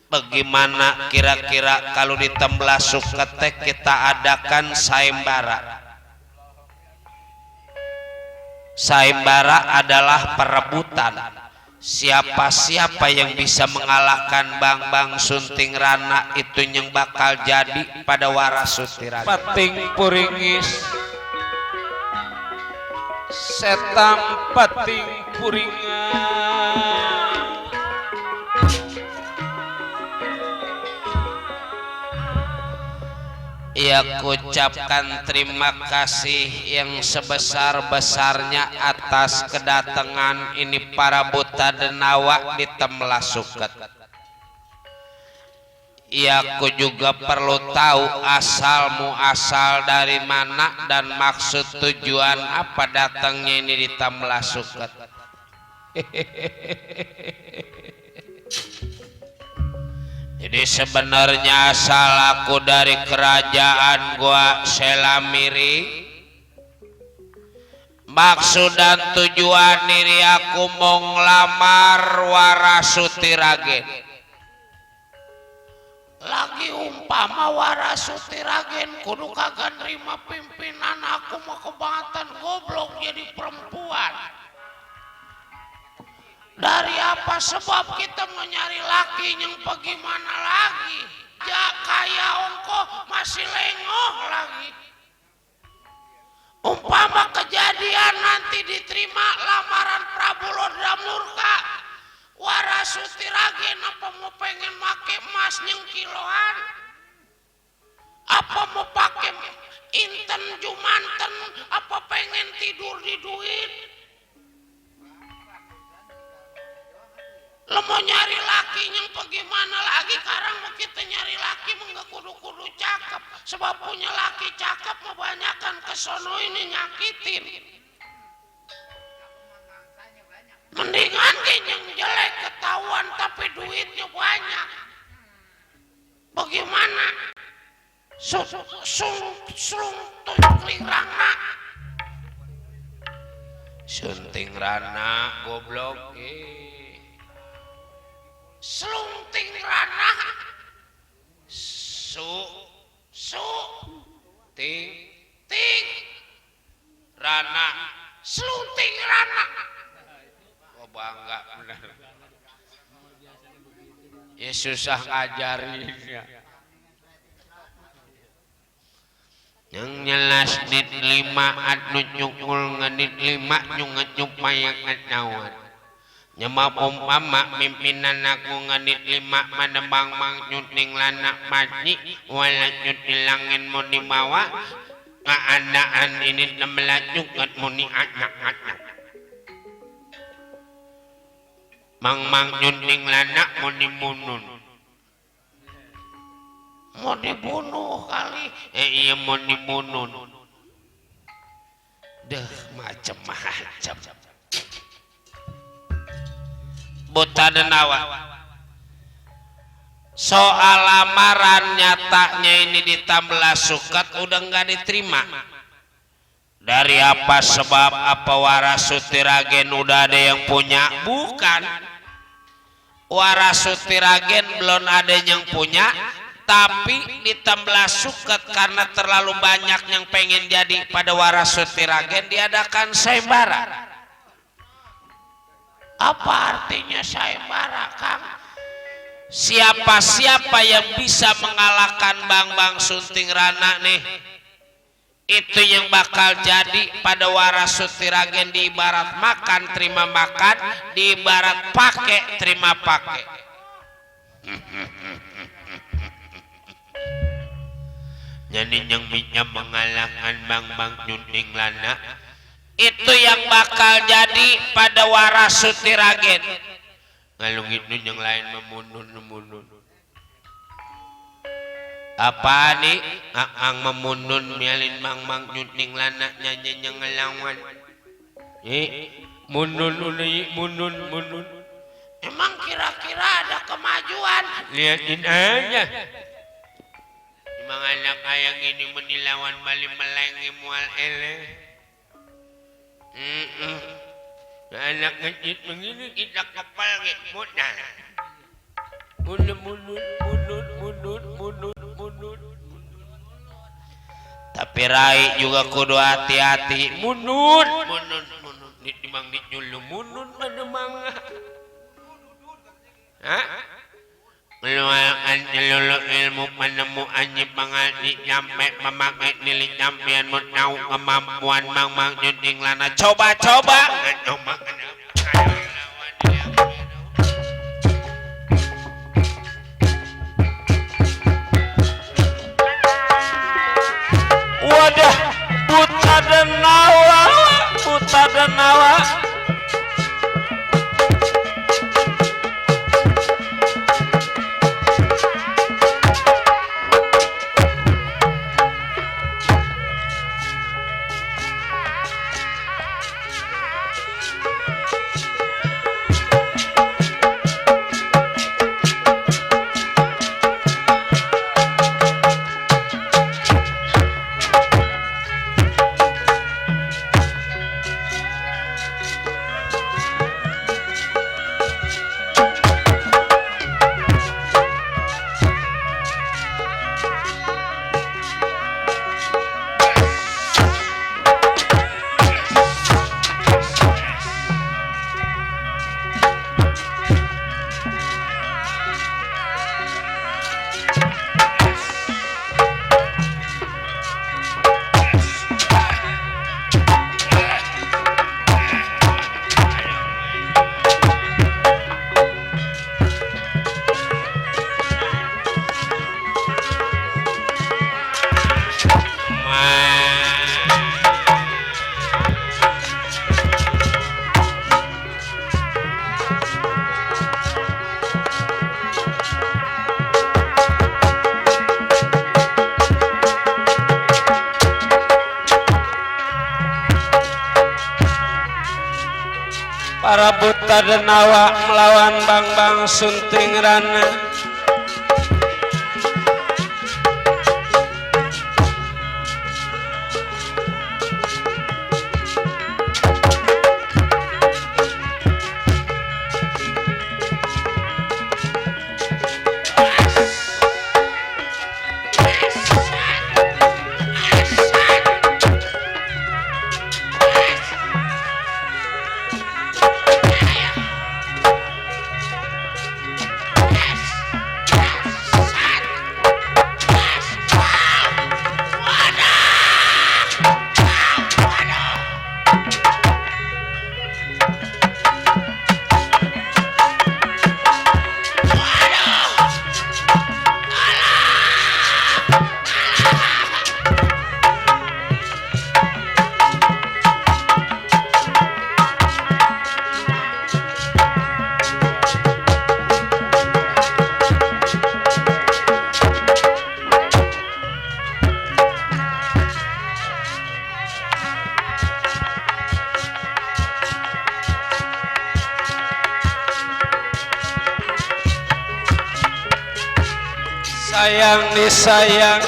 bagaimana kira-kira kalau di temblah suket teh kita adakan sayembara. Sayembara adalah perebutan. Siapa yang bisa mengalahkan bang Sunting Rana itu yang bakal jadi pada waras Sutiragen. Pating puringis setam pating puringan. Ya ucapkan terima kasih yang sebesar-besarnya atas kedatangan ini para buta denawa di temblah suket. Ya aku juga perlu tahu asal muasal dari mana dan maksud tujuan apa datangnya ini di temblah suket. Jadi sebenarnya asal aku dari kerajaan gua Selamiri. Maksud dan tujuan diri aku mau ngelamar waras Sutiragen. Lagi umpama waras Sutiragen kudu kagak nerima pimpinan aku mau kebangetan goblok jadi perempuan. Dari apa sebab kita mau nyari laki yang bagaimana lagi? Ya kaya ongko masih lengoh lagi. Umpama kejadian nanti diterima lamaran Prabu Lodra Murka. Warasuti Ragen apa mau pengen make emas nyengkiloan? Apa mau pakai inten jumanten? Apa pengen tidur di duit? Lo mau nyari laki yang bagaimana lagi? Sekarang mau kita nyari laki enggak kudu-kudu cakep. Sebab punya laki cakep kebanyakan kesono ini nyakitin. Mendingan yang jelek ketahuan tapi duitnya banyak. Bagaimana? Sunting rana. Sunting rana goblok. Slunting rana. Ting rana. Slunting rana. Bangga benar. Ya susah ngajarinnya. Yang nyelas nit 5 anu nyukul ngenit 5 nyungenyuk mayak ngenawan. Nyema umpama mimpinan aku ngenit 5 manembang mang nyuting lanak maji wala nyut ilangin mau dibawa ngaandaan ini 16 nyukat mau ni anak-anak. Mang nyuning lanak mau dibunuh. Mau dibunuh kali. Iya mau dibunuh. Deh macam-macam. Buta denawa. Soal lamaran nyatanya ini ditambah sukat udah nggak diterima. Dari apa sebab apa Warasuti Ragen udah ada yang punya? Bukan. Warasuti Ragen belum ada yang punya, tapi ditambah suket karena terlalu banyak yang pengen jadi pada Warasuti Ragen diadakan sayembara. Apa artinya sayembara, Kang? Siapa-siapa yang bisa mengalahkan Bang Sunting Rana nih, itu yang bakal jadi pada Warasuti Ragen. Di ibarat makan terima makan, di ibarat pakai terima pakai. Jadi yang bisa mengalahkan Bang Nyunting Lana, itu yang bakal jadi pada Warasuti Ragen. Ngalung itu yang lain memunun. Apa nih ang memunun mialin Mang Nyuting Lana nyanyi yang ngelawan. Munun. Emang kira-kira ada kemajuan? Lihatin aja. Emang anak ayang ini menilawan bali melengi mual ele. Anak ngecit begini kita kepal kayak mudah. Munun. Tapi Rai juga kudu hati-hati. Munun. Dimang dinyulu munun mana mangga. Hah? Meluangkan nyelulu ilmu penemu anji pangani nyampe memakai nilai nyampian menau kemampuan Mang Nyuting Lana. Coba. Wadah, buta dan nawa. Para buta denawa melawan Bang Sunting Rana. Sayang disayang,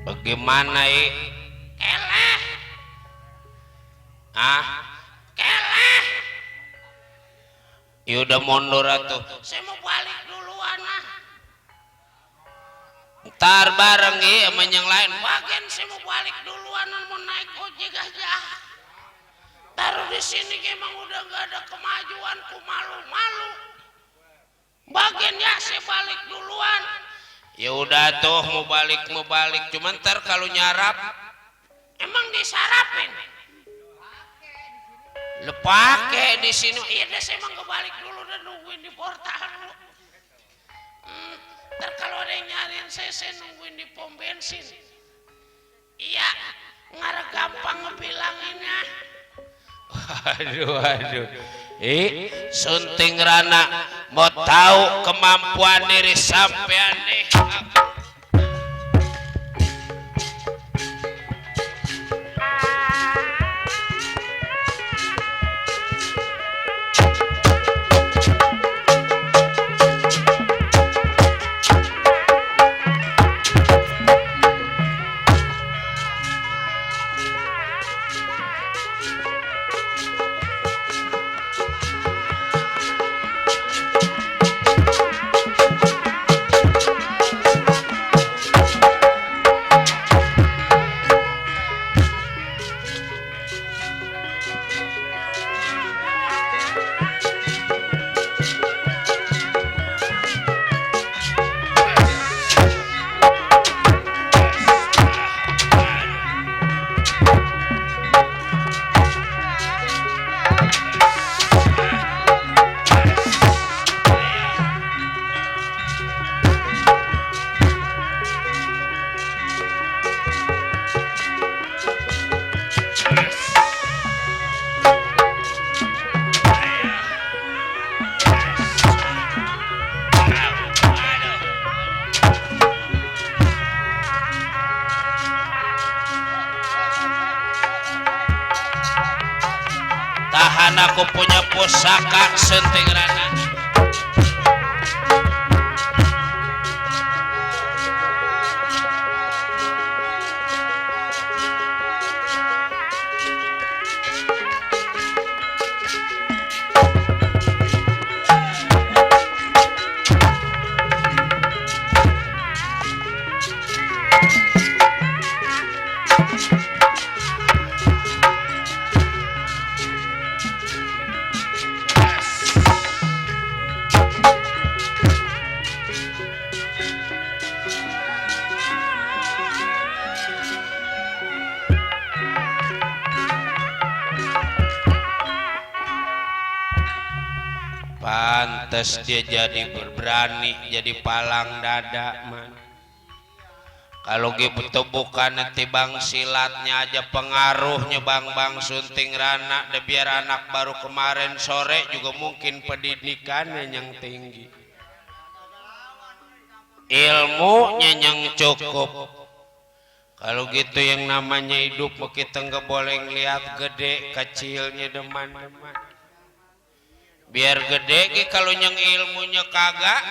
bagaimana keleh? Keleh. Ya udah mundur atuh. Saya mau balik duluan Ntar bareng ya sama yang lain. Bagian saya mau balik duluan, mau naik ojek aja. Taruh di sini emang udah nggak ada kemajuan, ku malu-malu. Bagian ya saya balik duluan. Ya udah tuh mau balik, cuman ntar kalau nyarap emang disarapin. Lu pake di sini. Iya deh, saya emang kebalik dulu dan nungguin di portal dulu. Ntar kalau ada yang nyariin saya nungguin di pom bensin. Iya, ngarep gampang ngebilanginnya. Waduh. Sunting Rana mau tahu kemampuan diri sampean nih. aku punya pusaka sunting rana. Pantes dia jadi berberani jadi palang dada man. Kalau gitu bukan nanti bang silatnya aja pengaruhnya bang sunting rana de biar anak baru kemarin sore juga mungkin pendidikannya yang tinggi ilmunya yang cukup. Kalau gitu yang namanya hidup kita nggak boleh ngeliat gede kecilnya deman-deman. Biar gede kalau yang ilmunya kagak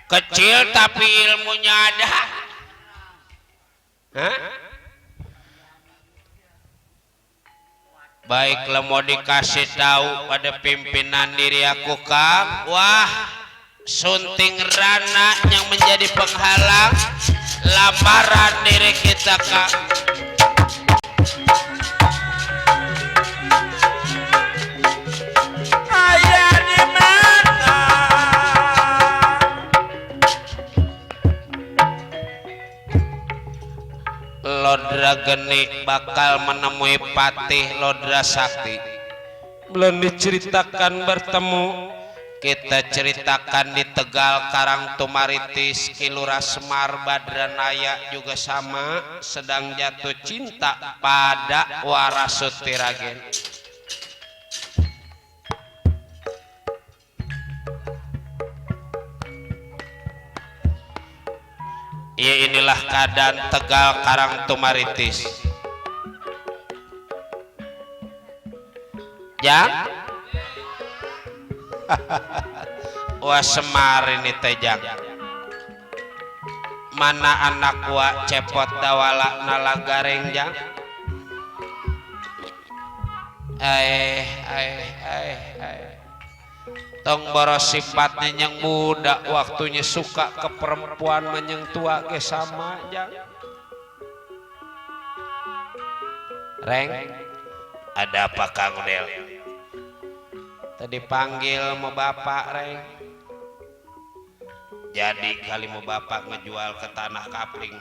kecil tapi ilmunya ada. Hah? Baiklah mau dikasih tahu pada pimpinan diri aku Kang. Wah sunting rana yang menjadi penghalang lamaran diri kita Kang. Lodra Geni bakal menemui Patih Lodra Sakti. Belum diceritakan bertemu, kita ceritakan di Tegal Karang Tumaritis Kilura Semar Badranaya juga sama sedang jatuh cinta pada Warasuti Ragen. Ya inilah keadaan Tegal Karang Tumaritis. Jang? Wah Semar ini tejang. Mana anak wa cepot dawala nalagareng jang? Tong boros sifatnya yang muda waktunya suka ke perempuan menyang tua ke sama jang. Reng ada apa Kang Del? Tadi panggil mau bapak Reng. Jadi kali mau bapak ngejual ke tanah kapling.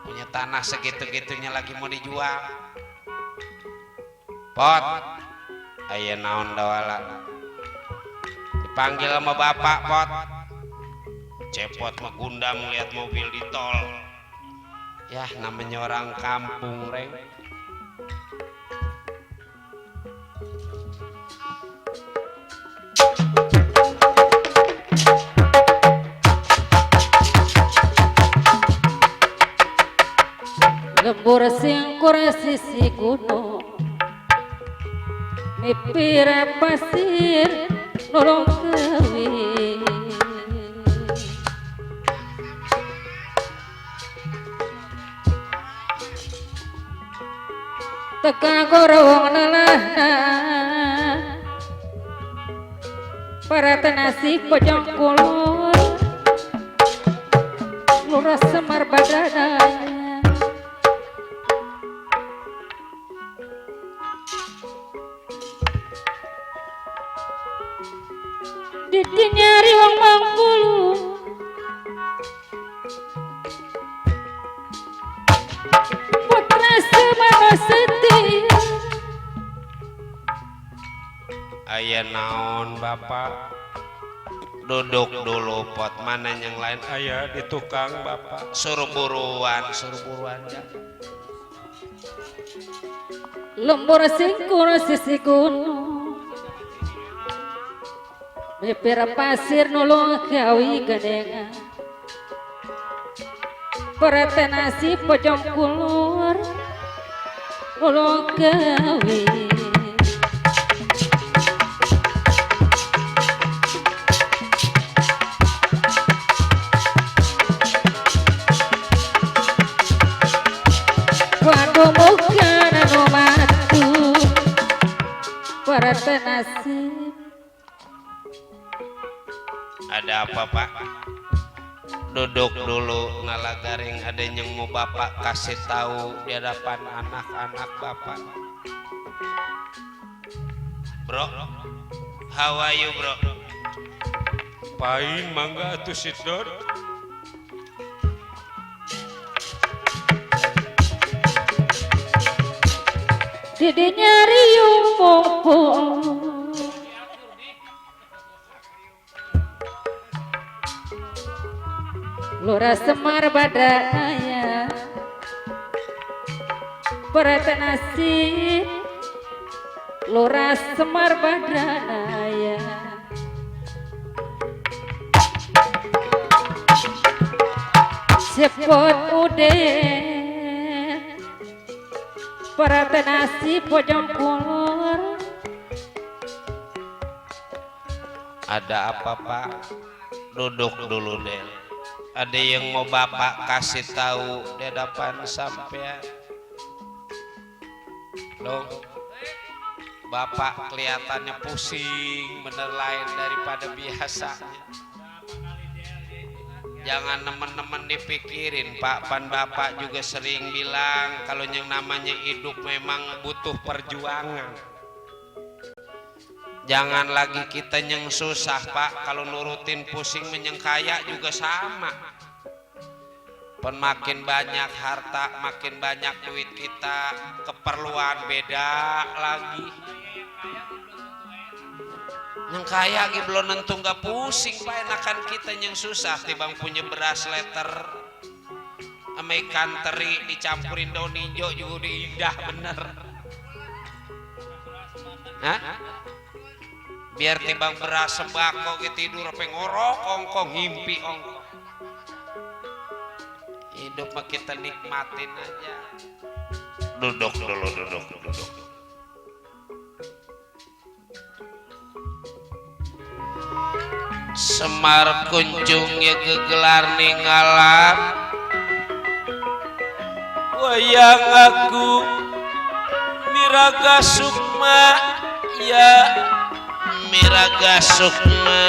Punya tanah segitu-gitunya lagi mau dijual. Pot aya naon dawala dipanggil sama bapak Pot. Cepot megundam lihat mobil di tol. Ya namanya orang kampung Reng. Lembur singkur sisi gunung mipira pasir nolong kewi teka gorong nelahna para tenasi pojong kulur Lurah Semar Badranaya nyari wong Mangkulu putra semana setia. Aya naon bapak? Duduk dulu Pot, mana yang lain? Aya di tukang bapak. Suruh buruan ya. Lembur singkur sisi gunung mipir pasir nulung kawi gadengan perhati nasi pojong kulur ulo gawe waduh bukan anu matu para tenasib. Ada apa Pak? Duduk dulu ngalagaring, ada yang mau Bapak kasih tahu di hadapan anak-anak Bapak. Bro, how are you bro? Pain mangga atuh sit down. Didinya riung popo Lura Semar Badaya Pertenasi Lura Semar Badaya Sepot ude Pertenasi pojong kulur. Ada apa Pak? Duduk dulu deh. Ada yang mau Bapak kasih tahu di hadapan sampean. Dong, Bapak kelihatannya pusing, bener lain daripada biasanya. Jangan nemen-nemen dipikirin Pak, pan Bapak juga sering bilang kalau yang namanya hidup memang butuh perjuangan. Jangan lagi kita yang susah Pak, kalau nurutin pusing menyengkaya juga sama. Pen makin banyak harta, makin banyak duit kita, keperluan beda lagi. Yang kaya lagi belum nentu nggak pusing Pak, enakan kita yang susah tibang punya beras letter sama ikan teri dicampurin daun hijau juga udah indah bener. Hah? Biar timbang beras sembako gitu tidur apa ngorok ongkong ngimpi ongkong. Hidup mah kita nikmatin aja. Duduk dulu, duduk. Semar kunjung ya gegelar ninggalan wayang aku miraga sukma ya miraga sukma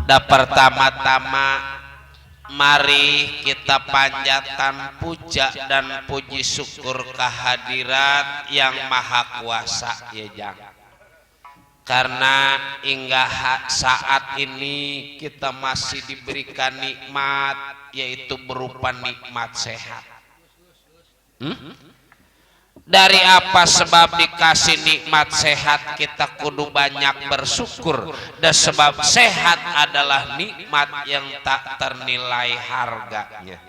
da pertama-tama mari kita panjatkan puja dan puji syukur kehadirat yang maha kuasa ya Jang. Karena hingga saat ini kita masih diberikan nikmat, yaitu berupa nikmat sehat. Dari apa sebab dikasih nikmat sehat kita kudu banyak bersyukur. Dan sebab sehat adalah nikmat yang tak ternilai harganya.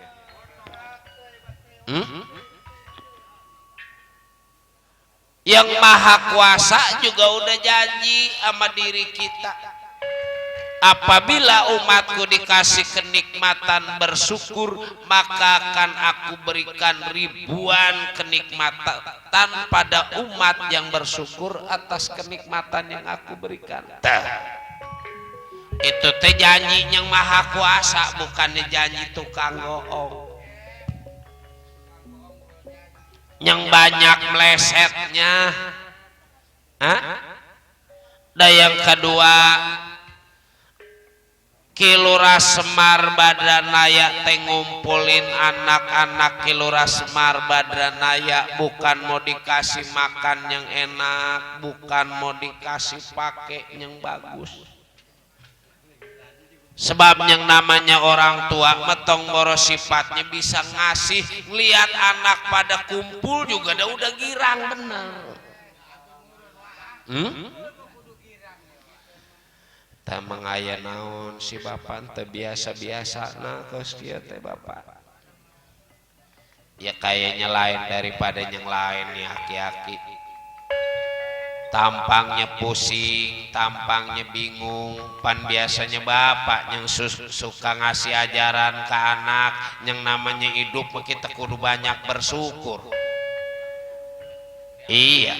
Yang maha kuasa juga udah janji sama diri kita. Apabila umatku dikasih kenikmatan bersyukur, maka akan aku berikan ribuan kenikmatan pada umat yang bersyukur atas kenikmatan yang aku berikan. Itu teh janji yang maha kuasa, bukannya janji tukang bohong. Yang banyak melesetnya. Dan yang kedua, Kilura Semar Badranaya teh ngumpulin anak-anak Kilura Semar Badranaya bukan mau dikasih makan yang enak, bukan mau dikasih pakai yang bagus. Sebab yang namanya orang tua metong boros sifatnya bisa ngasih, lihat anak pada kumpul juga udah girang bener. Tamang aya naon si bapak teh biasa-biasa nah kos kieu teh bapak. Ya kayaknya lain daripada yang lain nih aki-aki. tampangnya pusing, tampangnya bingung. Pan biasanya bapak yang suka ngasih ajaran ke anak, yang namanya hidup kita kudu banyak bersyukur. Iya,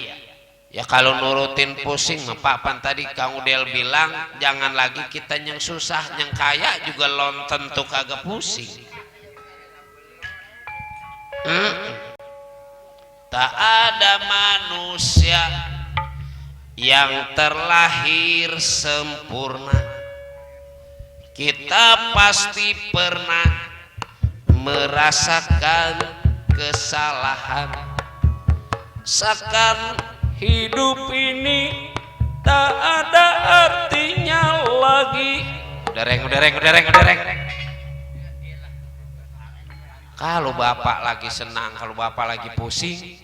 ya kalau nurutin pusing Pak Pan tadi Kang Udel bilang jangan lagi kita yang susah, yang kaya juga lon tentu kagak pusing. Tak ada manusia yang terlahir sempurna. Kita pasti pernah merasakan kesalahan. Seakan hidup ini tak ada artinya lagi. Udereng. Kalau bapak lagi senang, kalau bapak lagi pusing,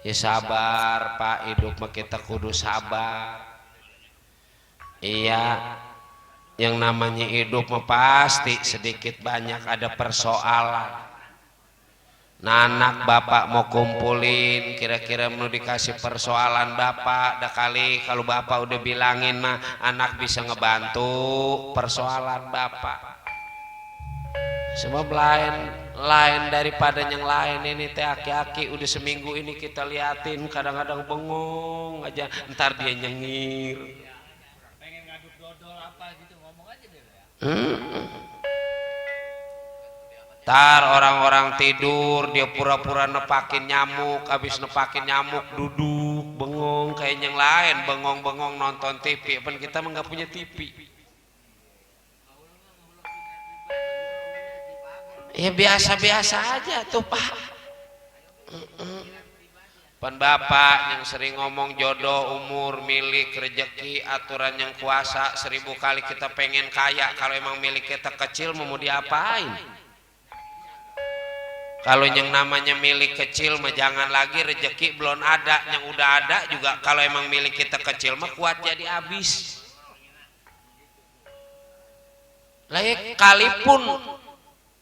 ya sabar Pak, hidup mah kita kudu sabar. Iya, yang namanya hidup mah pasti sedikit banyak ada persoalan. Nah anak bapak mau kumpulin, kira-kira mau dikasih persoalan bapak, dah kali kalau bapak udah bilangin mah anak bisa ngebantu persoalan bapak. Sebab lain daripada yang lain ini teh aki-aki udah seminggu ini kita liatin kadang-kadang bengong aja, ntar dia nyengir. Pengen ngaduk dodol apa gitu, ngomong aja deh ya. Ntar orang-orang tidur dia pura-pura nepakin nyamuk, habis nepakin nyamuk duduk bengong kayak yang lain, bengong-bengong nonton TV. Pan kita mah nggak punya TV. Ya biasa-biasa aja tuh Pak. Pan bapak yang sering ngomong jodoh, umur, milik, rezeki, aturan yang kuasa, 1000 kali kita pengen kaya. Kalau emang milik kita kecil mau diapain? Kalau yang namanya milik kecil mah jangan lagi, rezeki belum ada, yang udah ada juga kalau emang milik kita kecil mah kuat jadi habis. Lah ya kalipun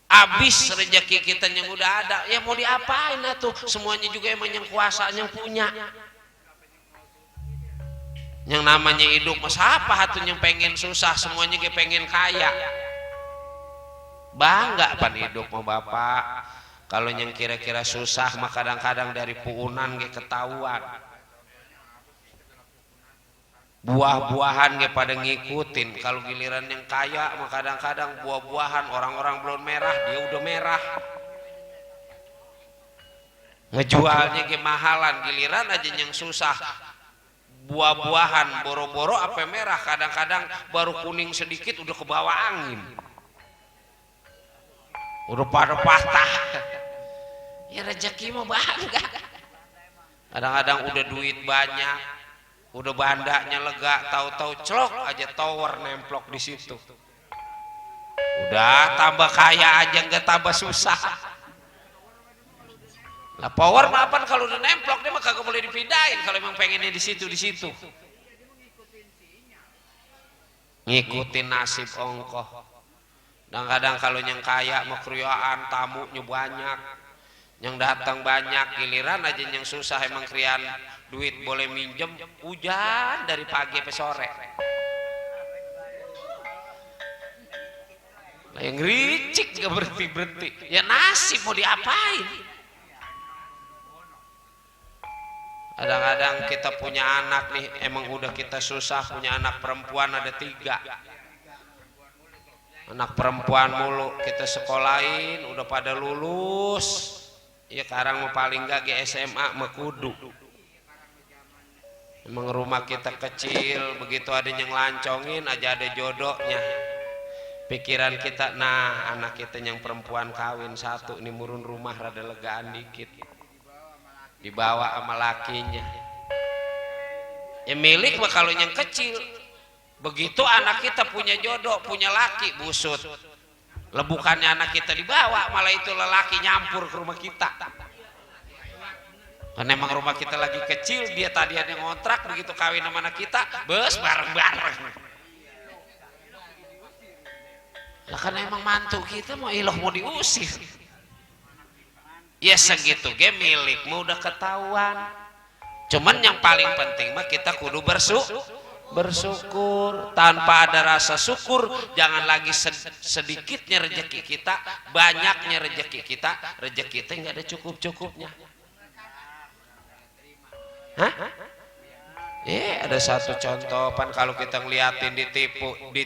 habis rezeki kita yang udah ada, ya mau diapain atuh? Semuanya juga emang yang kuasa yang punya. Yang namanya hidup mas apa atuh yang pengen susah, semuanya kayak pengen kaya. Bangga pan hidup mau bapak. Kalau yang kira-kira susah mah kadang-kadang dari puunan ge ketahuan. Buah-buahan ge pada ngikutin. Kalau giliran yang kaya mah kadang-kadang buah-buahan orang-orang belum merah dia udah merah. Ngejualnya ge mahalan, giliran aja yang susah buah-buahan boro-boro apa merah, kadang-kadang baru kuning sedikit udah ke bawah angin. Udah pada patah. Ya rezeki mah bangga. Kadang-kadang udah duit banyak, udah bandanya lega, tahu-tahu celok aja tower nemplok di situ. Udah tambah kaya aja nggak tambah susah. Lah power mapan kalau udah nemplok dia mah kagak boleh dipindahin kalau emang pengennya di situ. Ngikutin nasib ongkoh. Dan kadang kalau yang kaya mau kriaan tamunya banyak, yang datang banyak, giliran aja yang susah emang krian duit boleh minjem, hujan dari pagi sampai sore. Lah yang ricik gak berhenti. Ya nasib mau diapain? Kadang-kadang kita punya anak nih, emang udah kita susah punya anak perempuan ada 3. Anak perempuan mulu kita sekolahin, udah pada lulus. Ya sekarang mau paling gak ke SMA mah kudu. Emang rumah kita kecil, begitu ada yang lancongin aja ada jodohnya. Pikiran kita, nah anak kita yang perempuan kawin 1 ini murun rumah rada legaan dikit. Dibawa sama lakinya. Ya milik mah kalau yang kecil. Begitu anak kita punya jodoh, punya laki busut. Lebukannya anak kita dibawa, malah itu lelaki nyampur ke rumah kita. Karena emang rumah kita lagi kecil, dia tadi ada ngontrak, begitu kawin sama anak kita, bes bareng-bareng. Lah karena emang mantu kita mau iloh mau diusir. Ya segitu ge milik mau udah ketahuan. Cuman yang paling penting mah kita kudu bersyukur. Tanpa ada rasa syukur, jangan lagi sedikitnya rezeki kita, banyaknya rezeki kita nggak ada cukup-cukupnya. Hah? Ada satu contoh pan kalau kita ngeliatin di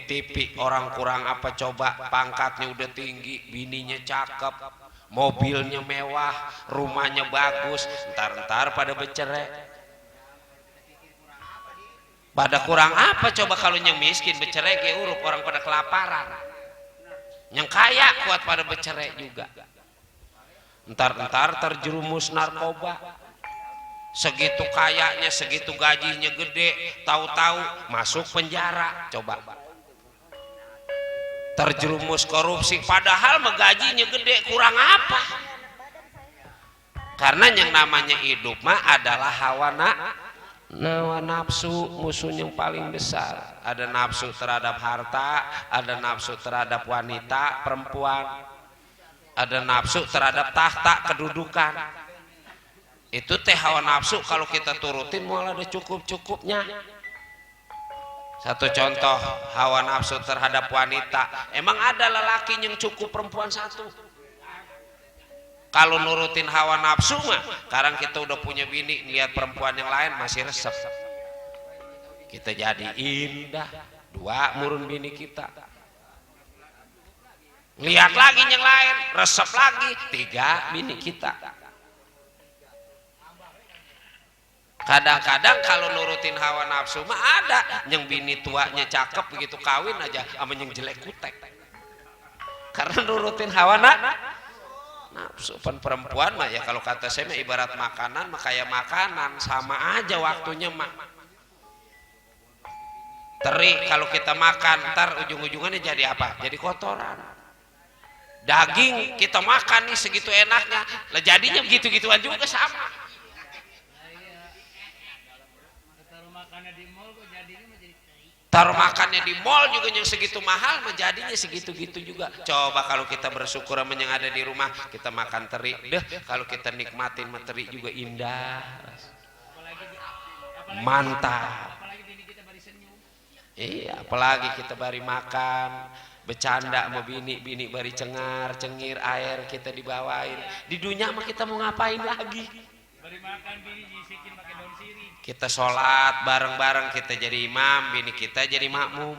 TV orang kurang apa coba, pangkatnya udah tinggi, bininya cakep, mobilnya mewah, rumahnya bagus, ntar pada bercerai. Pada kurang apa coba kalau yang miskin bercerai kayak urup, orang pada kelaparan. Yang kaya kuat pada bercerai juga. Ntar terjerumus narkoba. Segitu kayanya, segitu gajinya gede, tahu-tahu masuk penjara. Coba. Terjerumus korupsi, padahal gajinya gede, kurang apa? Karena yang namanya hidup mah adalah hawa nafsu, musuh yang paling besar. Ada nafsu terhadap harta, ada nafsu terhadap wanita, perempuan, ada nafsu terhadap tahta, kedudukan. Itu teh hawa nafsu kalau kita turutin malah ada cukup-cukupnya. Satu contoh hawa nafsu terhadap wanita, emang ada lelaki yang cukup perempuan satu? Kalau nurutin hawa nafsu mah, sekarang kita udah punya bini, lihat perempuan yang lain masih resep. Kita jadi indah, 2 murun bini kita. Lihat lagi yang lain, resep lagi, 3 bini kita. Kadang-kadang kalau nurutin hawa nafsu mah ada yang bini tuanya cakep, begitu kawin aja sama yang jelek kutek. Karena nurutin hawa nafsu. Perempuan mah ya kalau kata saya mah ibarat makanan mah kayak makanan, sama aja waktunya mah. Teri kalau kita makan ntar ujung-ujungannya jadi apa? Jadi kotoran. Daging kita makan nih segitu enaknya, lah jadinya begitu-gituan juga sama. Taruh makannya di mall juga yang segitu mahal, menjadinya segitu-gitu juga. Coba kalau kita bersyukur sama yang ada di rumah, kita makan teri, deh kalau kita nikmatin teri juga indah, mantap. Iya, apalagi kita bari makan, bercanda sama bini bari cengar, cengir, air kita dibawain. Di dunia mah kita mau ngapain lagi? Bari makan bini disikin pakai daun sirih. Kita sholat bareng-bareng, kita jadi imam, bini kita jadi makmum.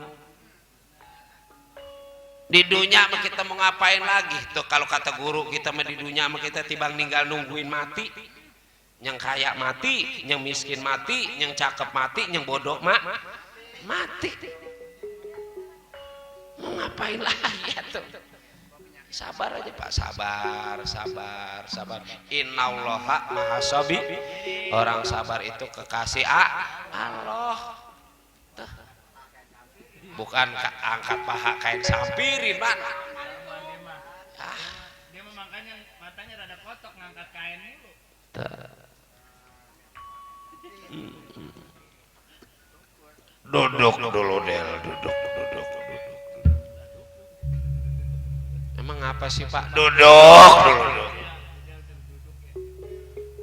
Di dunia mah kita mau ngapain lagi? Tuh kalau kata guru kita mah di dunia mah kita tibang ninggal nungguin mati. Yang kaya mati, yang miskin mati, yang cakep mati, yang bodoh mati. Mau ngapain lagi ya tuh? Sabar aja Pak, sabar. Innallaha mahasabir. Orang sabar itu kekasih Allah. Tuh. Bukan angkat paha kain sampirin mana? Dia makanya matanya rada kotok ngangkat kain dulu. Duduk dulu Del, duduk. Emang apa sih Pak? Duduk dulu.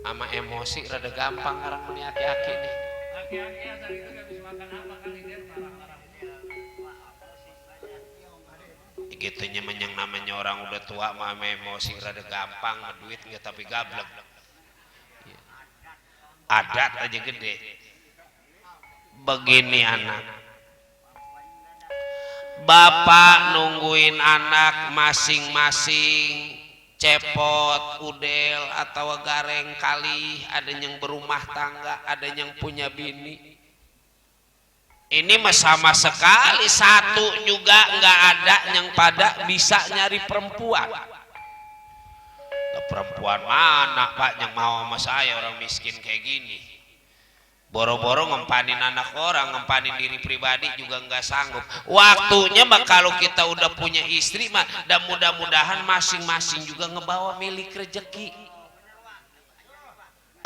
Sama emosi rada gampang orang meni aki-aki nih. Aki-aki asal itu gak bisa makan apa kali dia marah-marah. Gitunya yang namanya orang udah tua mah emosi rada gampang, duit nggak tapi gablek. Adat aja gede. Begini anak. Bapak nungguin anak masing-masing cepot, udel atau gareng kali, ada yang berumah tangga, ada yang punya bini. Ini mah sama sekali satu juga nggak ada yang pada bisa nyari perempuan. Perempuan mana Pak yang mau sama saya orang miskin kayak gini? Boro-boro ngempanin anak orang, ngempanin diri pribadi juga nggak sanggup. Waktunya mah kalau kita udah punya istri mah, dan mudah-mudahan masing-masing juga ngebawa milik rezeki.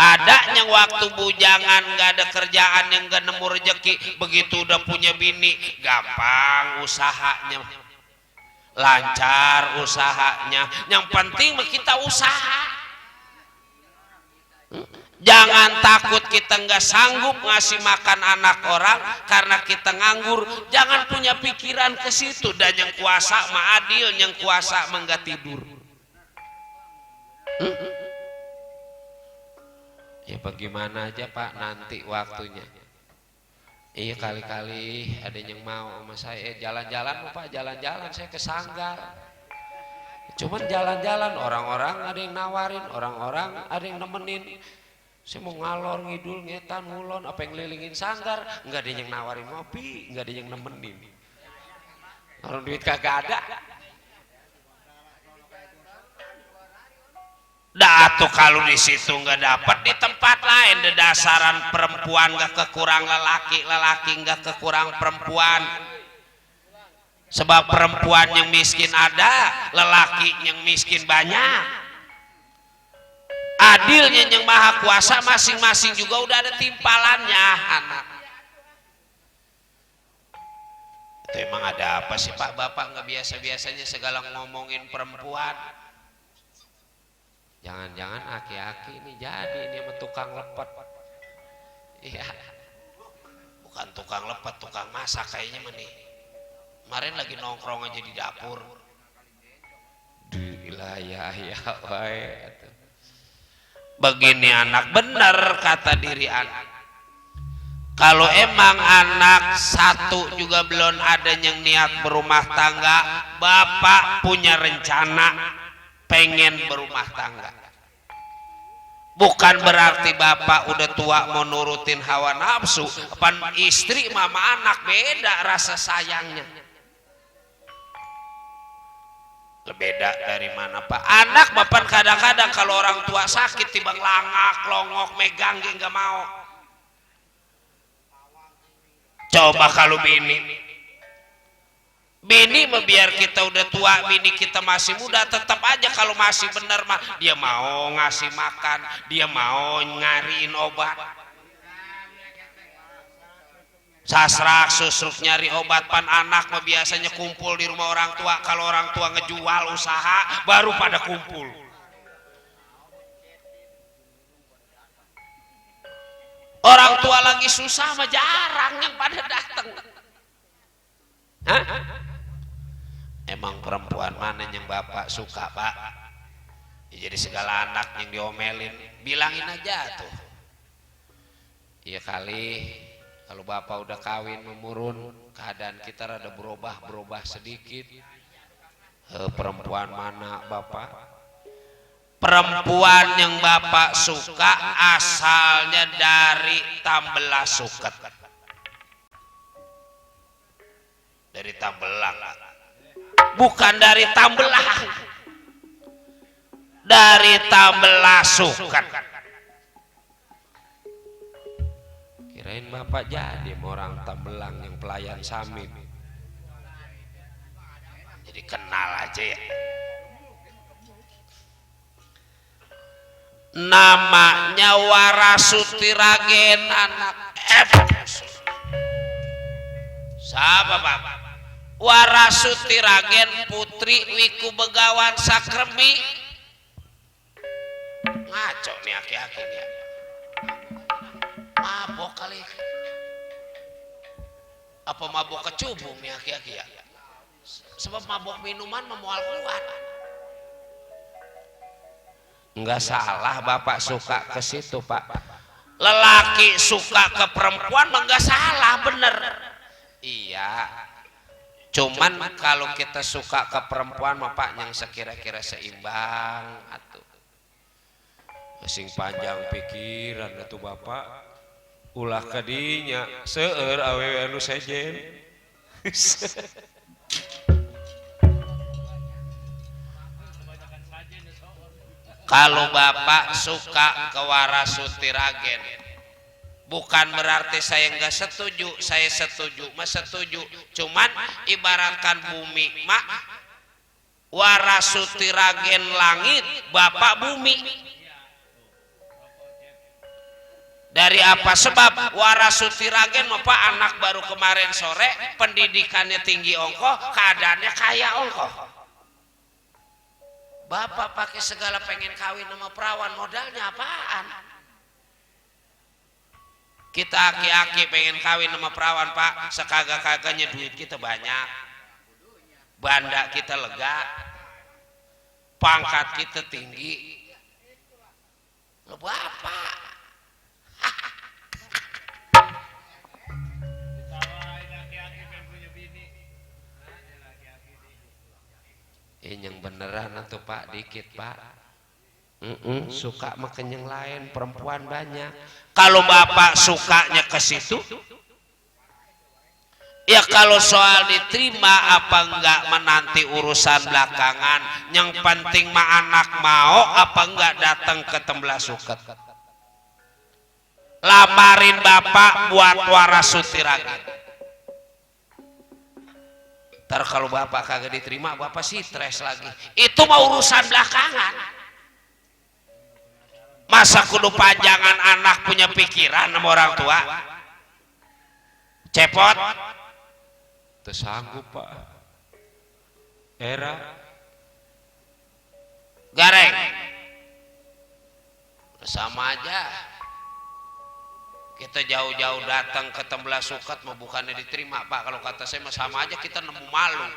Ada yang waktu bujangan nggak ada kerjaan yang nggak nemu rezeki, begitu udah punya bini gampang usahanya, lancar usahanya. Yang penting mah kita usaha. Jangan takut kita nggak sanggup ngasih makan anak orang karena kita nganggur. Jangan punya pikiran ke situ. Dan yang kuasa mah adil, yang kuasa mah nggak tidur. Ya bagaimana aja Pak nanti waktunya. Iya kali-kali ada yang mau sama saya jalan-jalan Pak, jalan-jalan saya ke Sanggar. Cuman jalan-jalan orang-orang ada yang nawarin, orang-orang ada yang nemenin. Saya mau ngalor ngidul ngetan ngulon apa yang ngelilingin Sanggar, nggak ada yang nawarin ngopi, nggak ada yang nemenin. Orang duit kagak ada. Dah tuh kalau di situ nggak dapat di tempat lain. Dasaran perempuan nggak kekurang lelaki, lelaki nggak kekurang perempuan. Sebab perempuan yang miskin ada, lelaki yang miskin banyak. Adilnya yang maha kuasa masing-masing juga udah ada timpalannya anak. Itu emang ada apa sih Pak Bapak nggak biasa-biasanya segala ngomongin perempuan. Jangan-jangan aki-aki ini jadi ini sama tukang lepet. Iya. Bukan tukang lepet, tukang masak kayaknya mah nih. Kemarin lagi nongkrong aja di dapur. Gila ya wae. Begini anak, benar kata diri anak. Kalau emang anak satu juga belum ada yang niat berumah tangga, bapak punya rencana pengen berumah tangga. Bukan berarti bapak udah tua mau nurutin hawa nafsu. Pan istri mama anak beda rasa sayangnya. Beda dari mana Pak? Anak bapak kadang-kadang kalau orang tua sakit tibang langak, longok, megang nggak mau. Coba kalau bini mah biar kita udah tua, bini kita masih muda, tetap aja kalau masih bener mah dia mau ngasih makan, dia mau ngariin obat. Sasrak susruk nyari obat pan anak mah biasanya kumpul di rumah orang tua. Kalau orang tua ngejual usaha baru pada kumpul. Orang tua lagi susah mah jarang yang pada datang. Hah? Emang perempuan mana yang bapak suka Pak? Ya, jadi segala anak yang diomelin bilangin aja tuh. Iya kali. Kalau bapak udah kawin memurun, keadaan kita rada berubah sedikit. Perempuan mana bapak? Perempuan yang bapak suka asalnya dari Tambelah Suket. Dari Tambelang. Bukan dari Tambelah. Dari Tambelah Suket. Kirain bapak jadi orang Tambelang yang pelayan Samin. Jadi kenal aja ya. Namanya Warasuti Ragen anak F. Siapa Bapak? Warasuti Ragen putri Wiku Begawan Sakremi. Ngaco nih aki-aki nih. Mabok kali. Apa mabok kecubung nih aki-aki ya? Sebab mabok minuman memual keluar. Enggak salah bapak suka ke situ Pak. Lelaki suka ke perempuan enggak salah, bener. Iya. Cuman kalau kita suka ke perempuan Pak yang sekira-kira seimbang atuh. Sing panjang pikiran atuh bapak. Ulah kadinya seueur awewe anu sejen. Kalau bapak suka ke Warasuti Ragen, bukan berarti saya nggak setuju, saya setuju, mas setuju. Cuman ibaratkan bumi, mak Warasuti Ragen langit, bapak bumi. Dari apa sebab? Warasuti Ragen bapak anak baru kemarin sore, pendidikannya tinggi ongkoh, keadaannya kaya ongkoh. Bapak pakai segala pengen kawin sama perawan, modalnya apaan? Kita aki-aki pengen kawin sama perawan Pak, sekagak-kagaknya duit kita banyak, banda kita lega, pangkat kita tinggi. Lo bapak Ditawain laki-laki pengen punya bini. Ada laki-laki nih. yang beneran atau Pak dikit Pak. Suka makan yang lain, perempuan banyak. Kalau bapak sukanya ke situ, ya kalau soal diterima apa enggak menanti urusan belakangan. Yang penting mah anak mau apa enggak datang ke tembla suket. Lamarin bapak buat waras sutiragin. Ntar kalau bapak kagak diterima, bapak stres lagi. Itu mah urusan belakangan. Masa kudu panjangan anak punya pikiran sama orang tua? Cepot? Tersanggup Pak. Era. Gareng. Sama aja. Kita jauh-jauh datang ke tembla suket mau bukannya diterima Pak. Kalau kata saya sama aja kita nemu malu.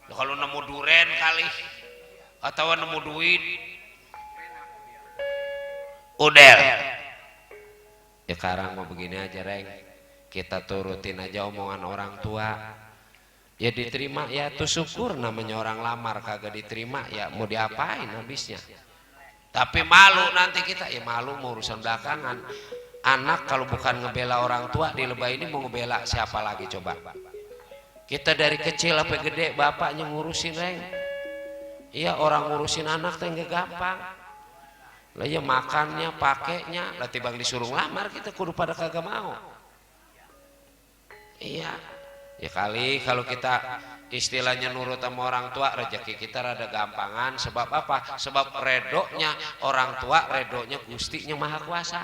Kalau nemu duren kali atau nemu duit udel. Ya sekarang mau begini aja Reng, kita turutin aja omongan orang tua. Ya diterima ya tuh syukur, namanya orang lamar. Kagak diterima ya mau diapain habisnya. Tapi malu nanti kita, ya malu mau urusan belakangan. Anak kalau bukan ngebela orang tua di lebay ini mau ngebela siapa lagi coba? Kita dari kecil sampai gede bapaknya ngurusin Reng. Iya orang ngurusin anak teh nggak gampang. Lah ya makannya, pakainya, lah tibang disuruh ngelamar kita kudu pada kagak mau. Iya. Ya kali kalau kita istilahnya nurut sama orang tua, rezeki kita rada gampangan. Sebab apa? Sebab redonya orang tua, redonya Gustinya Maha Kuasa.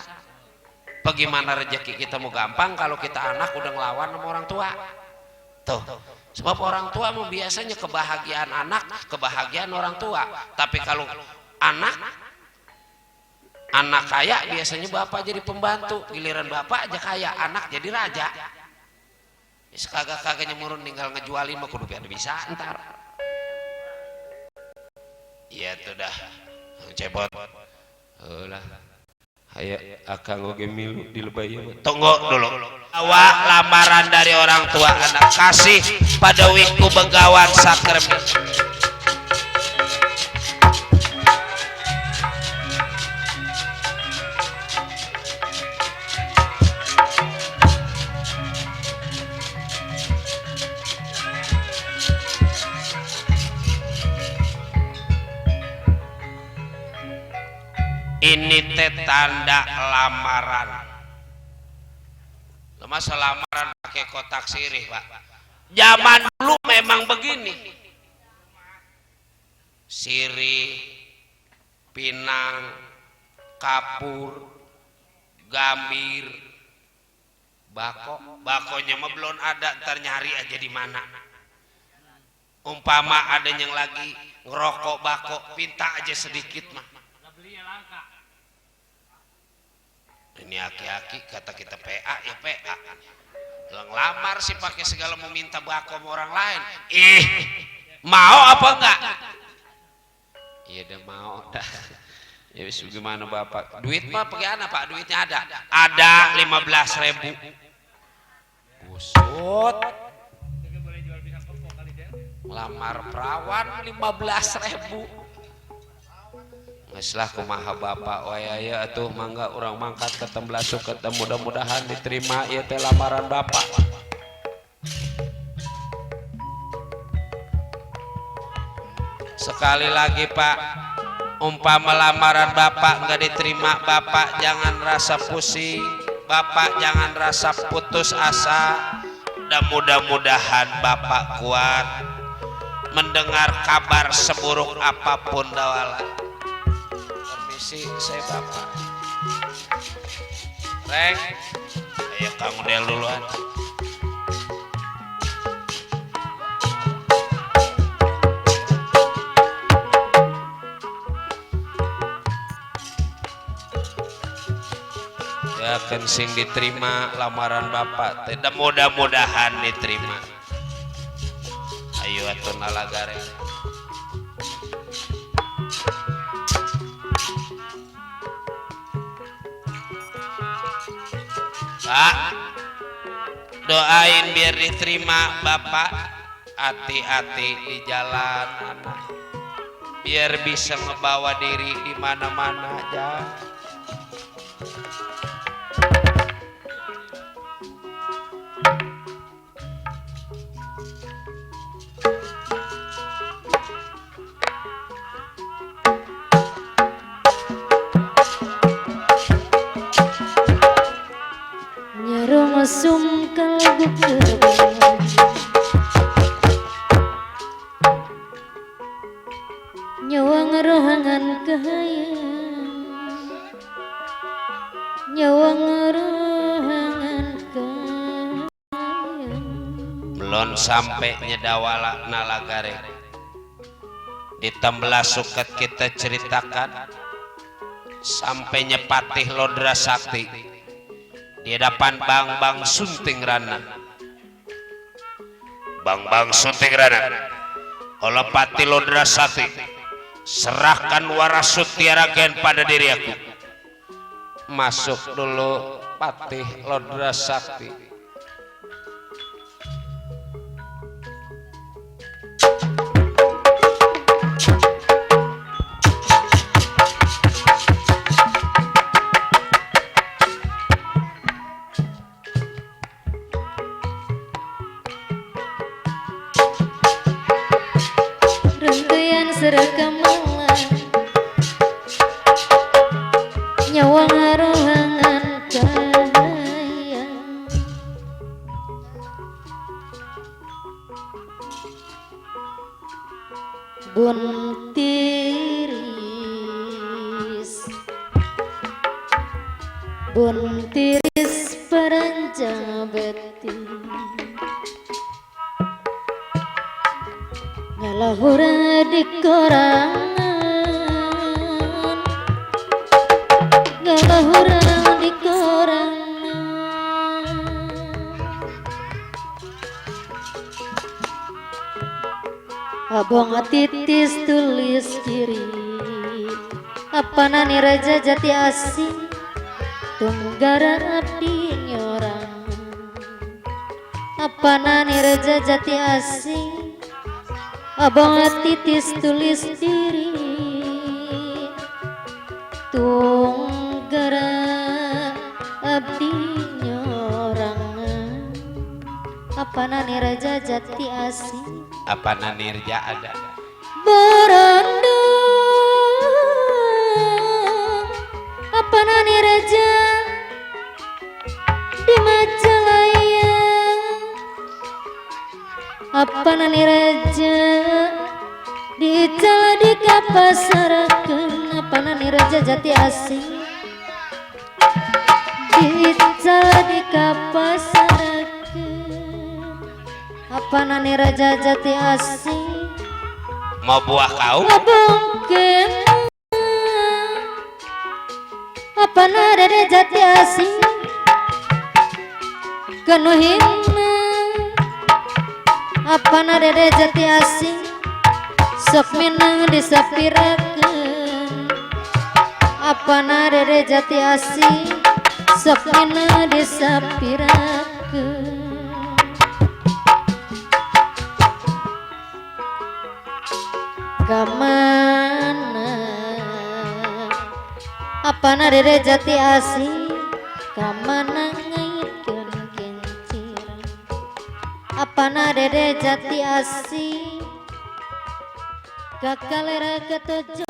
Bagaimana rezeki kita mau gampang kalau kita anak udah ngelawan sama orang tua? Tuh. Sebab orang tua mau biasanya kebahagiaan anak, kebahagiaan orang tua. Tapi kalau anak kaya biasanya bapak jadi pembantu, giliran bapak aja kaya, anak jadi raja. Kagak-kagaknya murun tinggal ngejualin mah kudu bisa ntar. Iya tuh dah, cepot. Lah, hayo akang oge milu di lebay mah. Tunggu dulu. Awak lamaran dari orang tua anak kasih pada wiku begawan sakremi. Ini teh tanda lamaran. Masa lamaran pakai kotak sirih Pak? Zaman dulu memang begini. Sirih, pinang, kapur, gambir, bako. Bakonya mah belum ada, ntar nyari aja di mana. Umpama ada yang lagi ngerokok bako, pinta aja sedikit mah. Ini aki-aki kata kita PA ya PA. Lamar sih pakai segala mau minta bako sama orang lain. Mau apa enggak? Iya dah mau dah. Ya wis gimana bapak? Duit mah pakai apa Pak? Duitnya ada. Ada 15.000. Busut. Lamar perawan 15.000. Ngeslah kumaha bapak waya atuh mangga orang mangkat ke tembla suket, mudah-mudahan diterima ieu teh lamaran bapak. Sekali lagi Pak, umpama lamaran bapak nggak diterima, bapak jangan rasa pusing, bapak jangan rasa putus asa, dan mudah-mudahan bapak kuat mendengar kabar seburuk apapun dawala. Saya bapak Reng, ayo kamu del duluan. Ya misalkan sing diterima lamaran bapak tidak mudah-mudahan diterima. Ayo atuh nalagare. Pak, doain biar diterima bapak. Hati-hati di jalan anak, biar bisa ngebawa diri di mana-mana aja. Nyarong sungkal bukerbang nyawang rohangan kahayang nyawang rohangan kahayang Belum sampai nyedawala nalagare ditambah suket kita ceritakan sampai nyepatih Lodra Sakti di depan Bang Sunting Rana. Bang Sunting Rana, Olopati Lodra Sakti, serahkan waras Sutiaragen pada diri aku. Masuk dulu Patih Lodra Sakti. rangkaian seragamalan nyawang rohangan kahayang buntiris peranjang beti nyalahura di korangan nyalahura di korangan abang titis tulis kiri apanani raja jati asing tunggara abdi nyorang apanani raja jati asing abang titis tulis diri tunggara abdi nyorangan apanani raja jati asing Apa nanirja ada berandang apanani raja di Majalaya apanani raja di cala di kapasarakeun apanani raja jati asing di cala di kapasarakeun apanani raja jati asing mau buah kau ngabongkeun apanani raja jati asing kanuhina apana dede jati asing sok minang disapirakeun apana dede jati asing sok minang disapirakeun kamana apana dede jati asing kamana ngaitkeun kinciran apana dede jati asing kakalera ketujuh